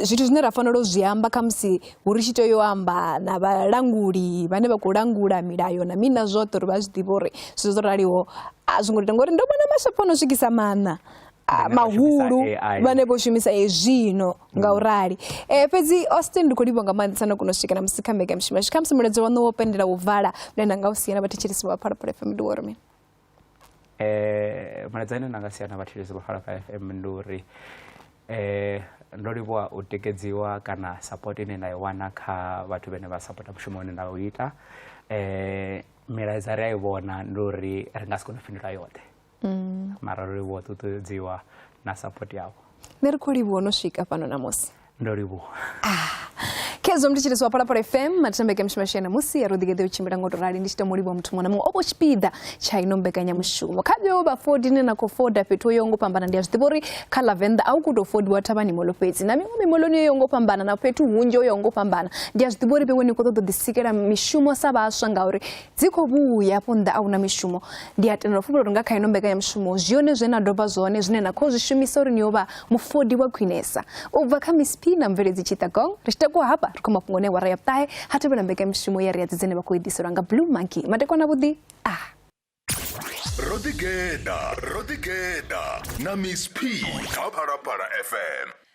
zwithu zwine ra fanela u zwi amba khamusi hu ri tshi tea u amba na vhalanguli vhane vha khou langula milayo na mini na zwoṱhe, uri vha zwi ḓivhe uri zwithu zwo raliho a zwi ngo ita, ngori ndo vhona mashopho o no swikisa maṋa mahulu vhane vho shumisa zwino nga u rali. Fhedzi Austin, ndi khou livhuwa nga maanḓesa no kona u swika na musi kha mbekanyamushumo yashu. Khamusi mulaedza waṋu wo pendela wo vala une na nga u sia na vhathetshelesi vha Phalaphala FM ndi wo uri mini? Mulaedza une nda nga sia na vhathetshelesi vha Phalaphala FM ndi uri ndo livhuwa u tikedziwa kana support ine nda i wana kha vhathu vhane vha sapota mushumo une nda u ita. Milaedza ri a i vhona, ndi uri ri nga si kone u fhindula yoṱhe, mara ro livhuwa ṱuṱuwedziwa na support yavho. Nṋe ri khou livhuwa no swika fhano ṋamusi. Ndo livhuwa. Khezwo mthetshelesi wa Phalaphala FM, mathina mbekanyamushumo yashu ya ṋamusi ya ro ḓigeḓa u tshimbila ngo to rali. Ndi tshi tama u livhuwa muthu muṅwe na muṅwe o vho tshipiḓa tsha ino mbekanyamushumo. Kha vheo vha fodi ine na khou foda fhethu ho yaho ngo fhambana, ndi a zwi ḓivha uri kha ḽa Venḓa a hu khou tou fodiwa thavhani molo fhedzi, na miṅwe mimoloni yo yaho ngo fhambana na fhethu hunzhi ho yaho ngo fhambana. Ndi a zwi ḓivha uri vhewe ni khou ṱoḓa u ḓisikela mishumo sa vhaswa ngauri dzi khou vhuya afho nnḓa a huna mishumo. Ndi a tenda u fhumula uri nga kha ino mbekanyamushumo zwi yone zwe na doba zwone zwine na khou zwi shumisa uri ni yo vha mufodi wa khwinesa. U bva kha Miss P na mubveledzi Tshitagong, ri tshi takuwa hafha ri khou mafhungoni a awara ya vhuṱahe ha tevhela mbekanyamushumo ya ri ya dzine vha khou i ḓiselwa nga Blue Monkey. Madekwana avhuḓi. Ah. Ro ḓigeḓa, ro ḓigeḓa na Miss P kha Phalaphala FM.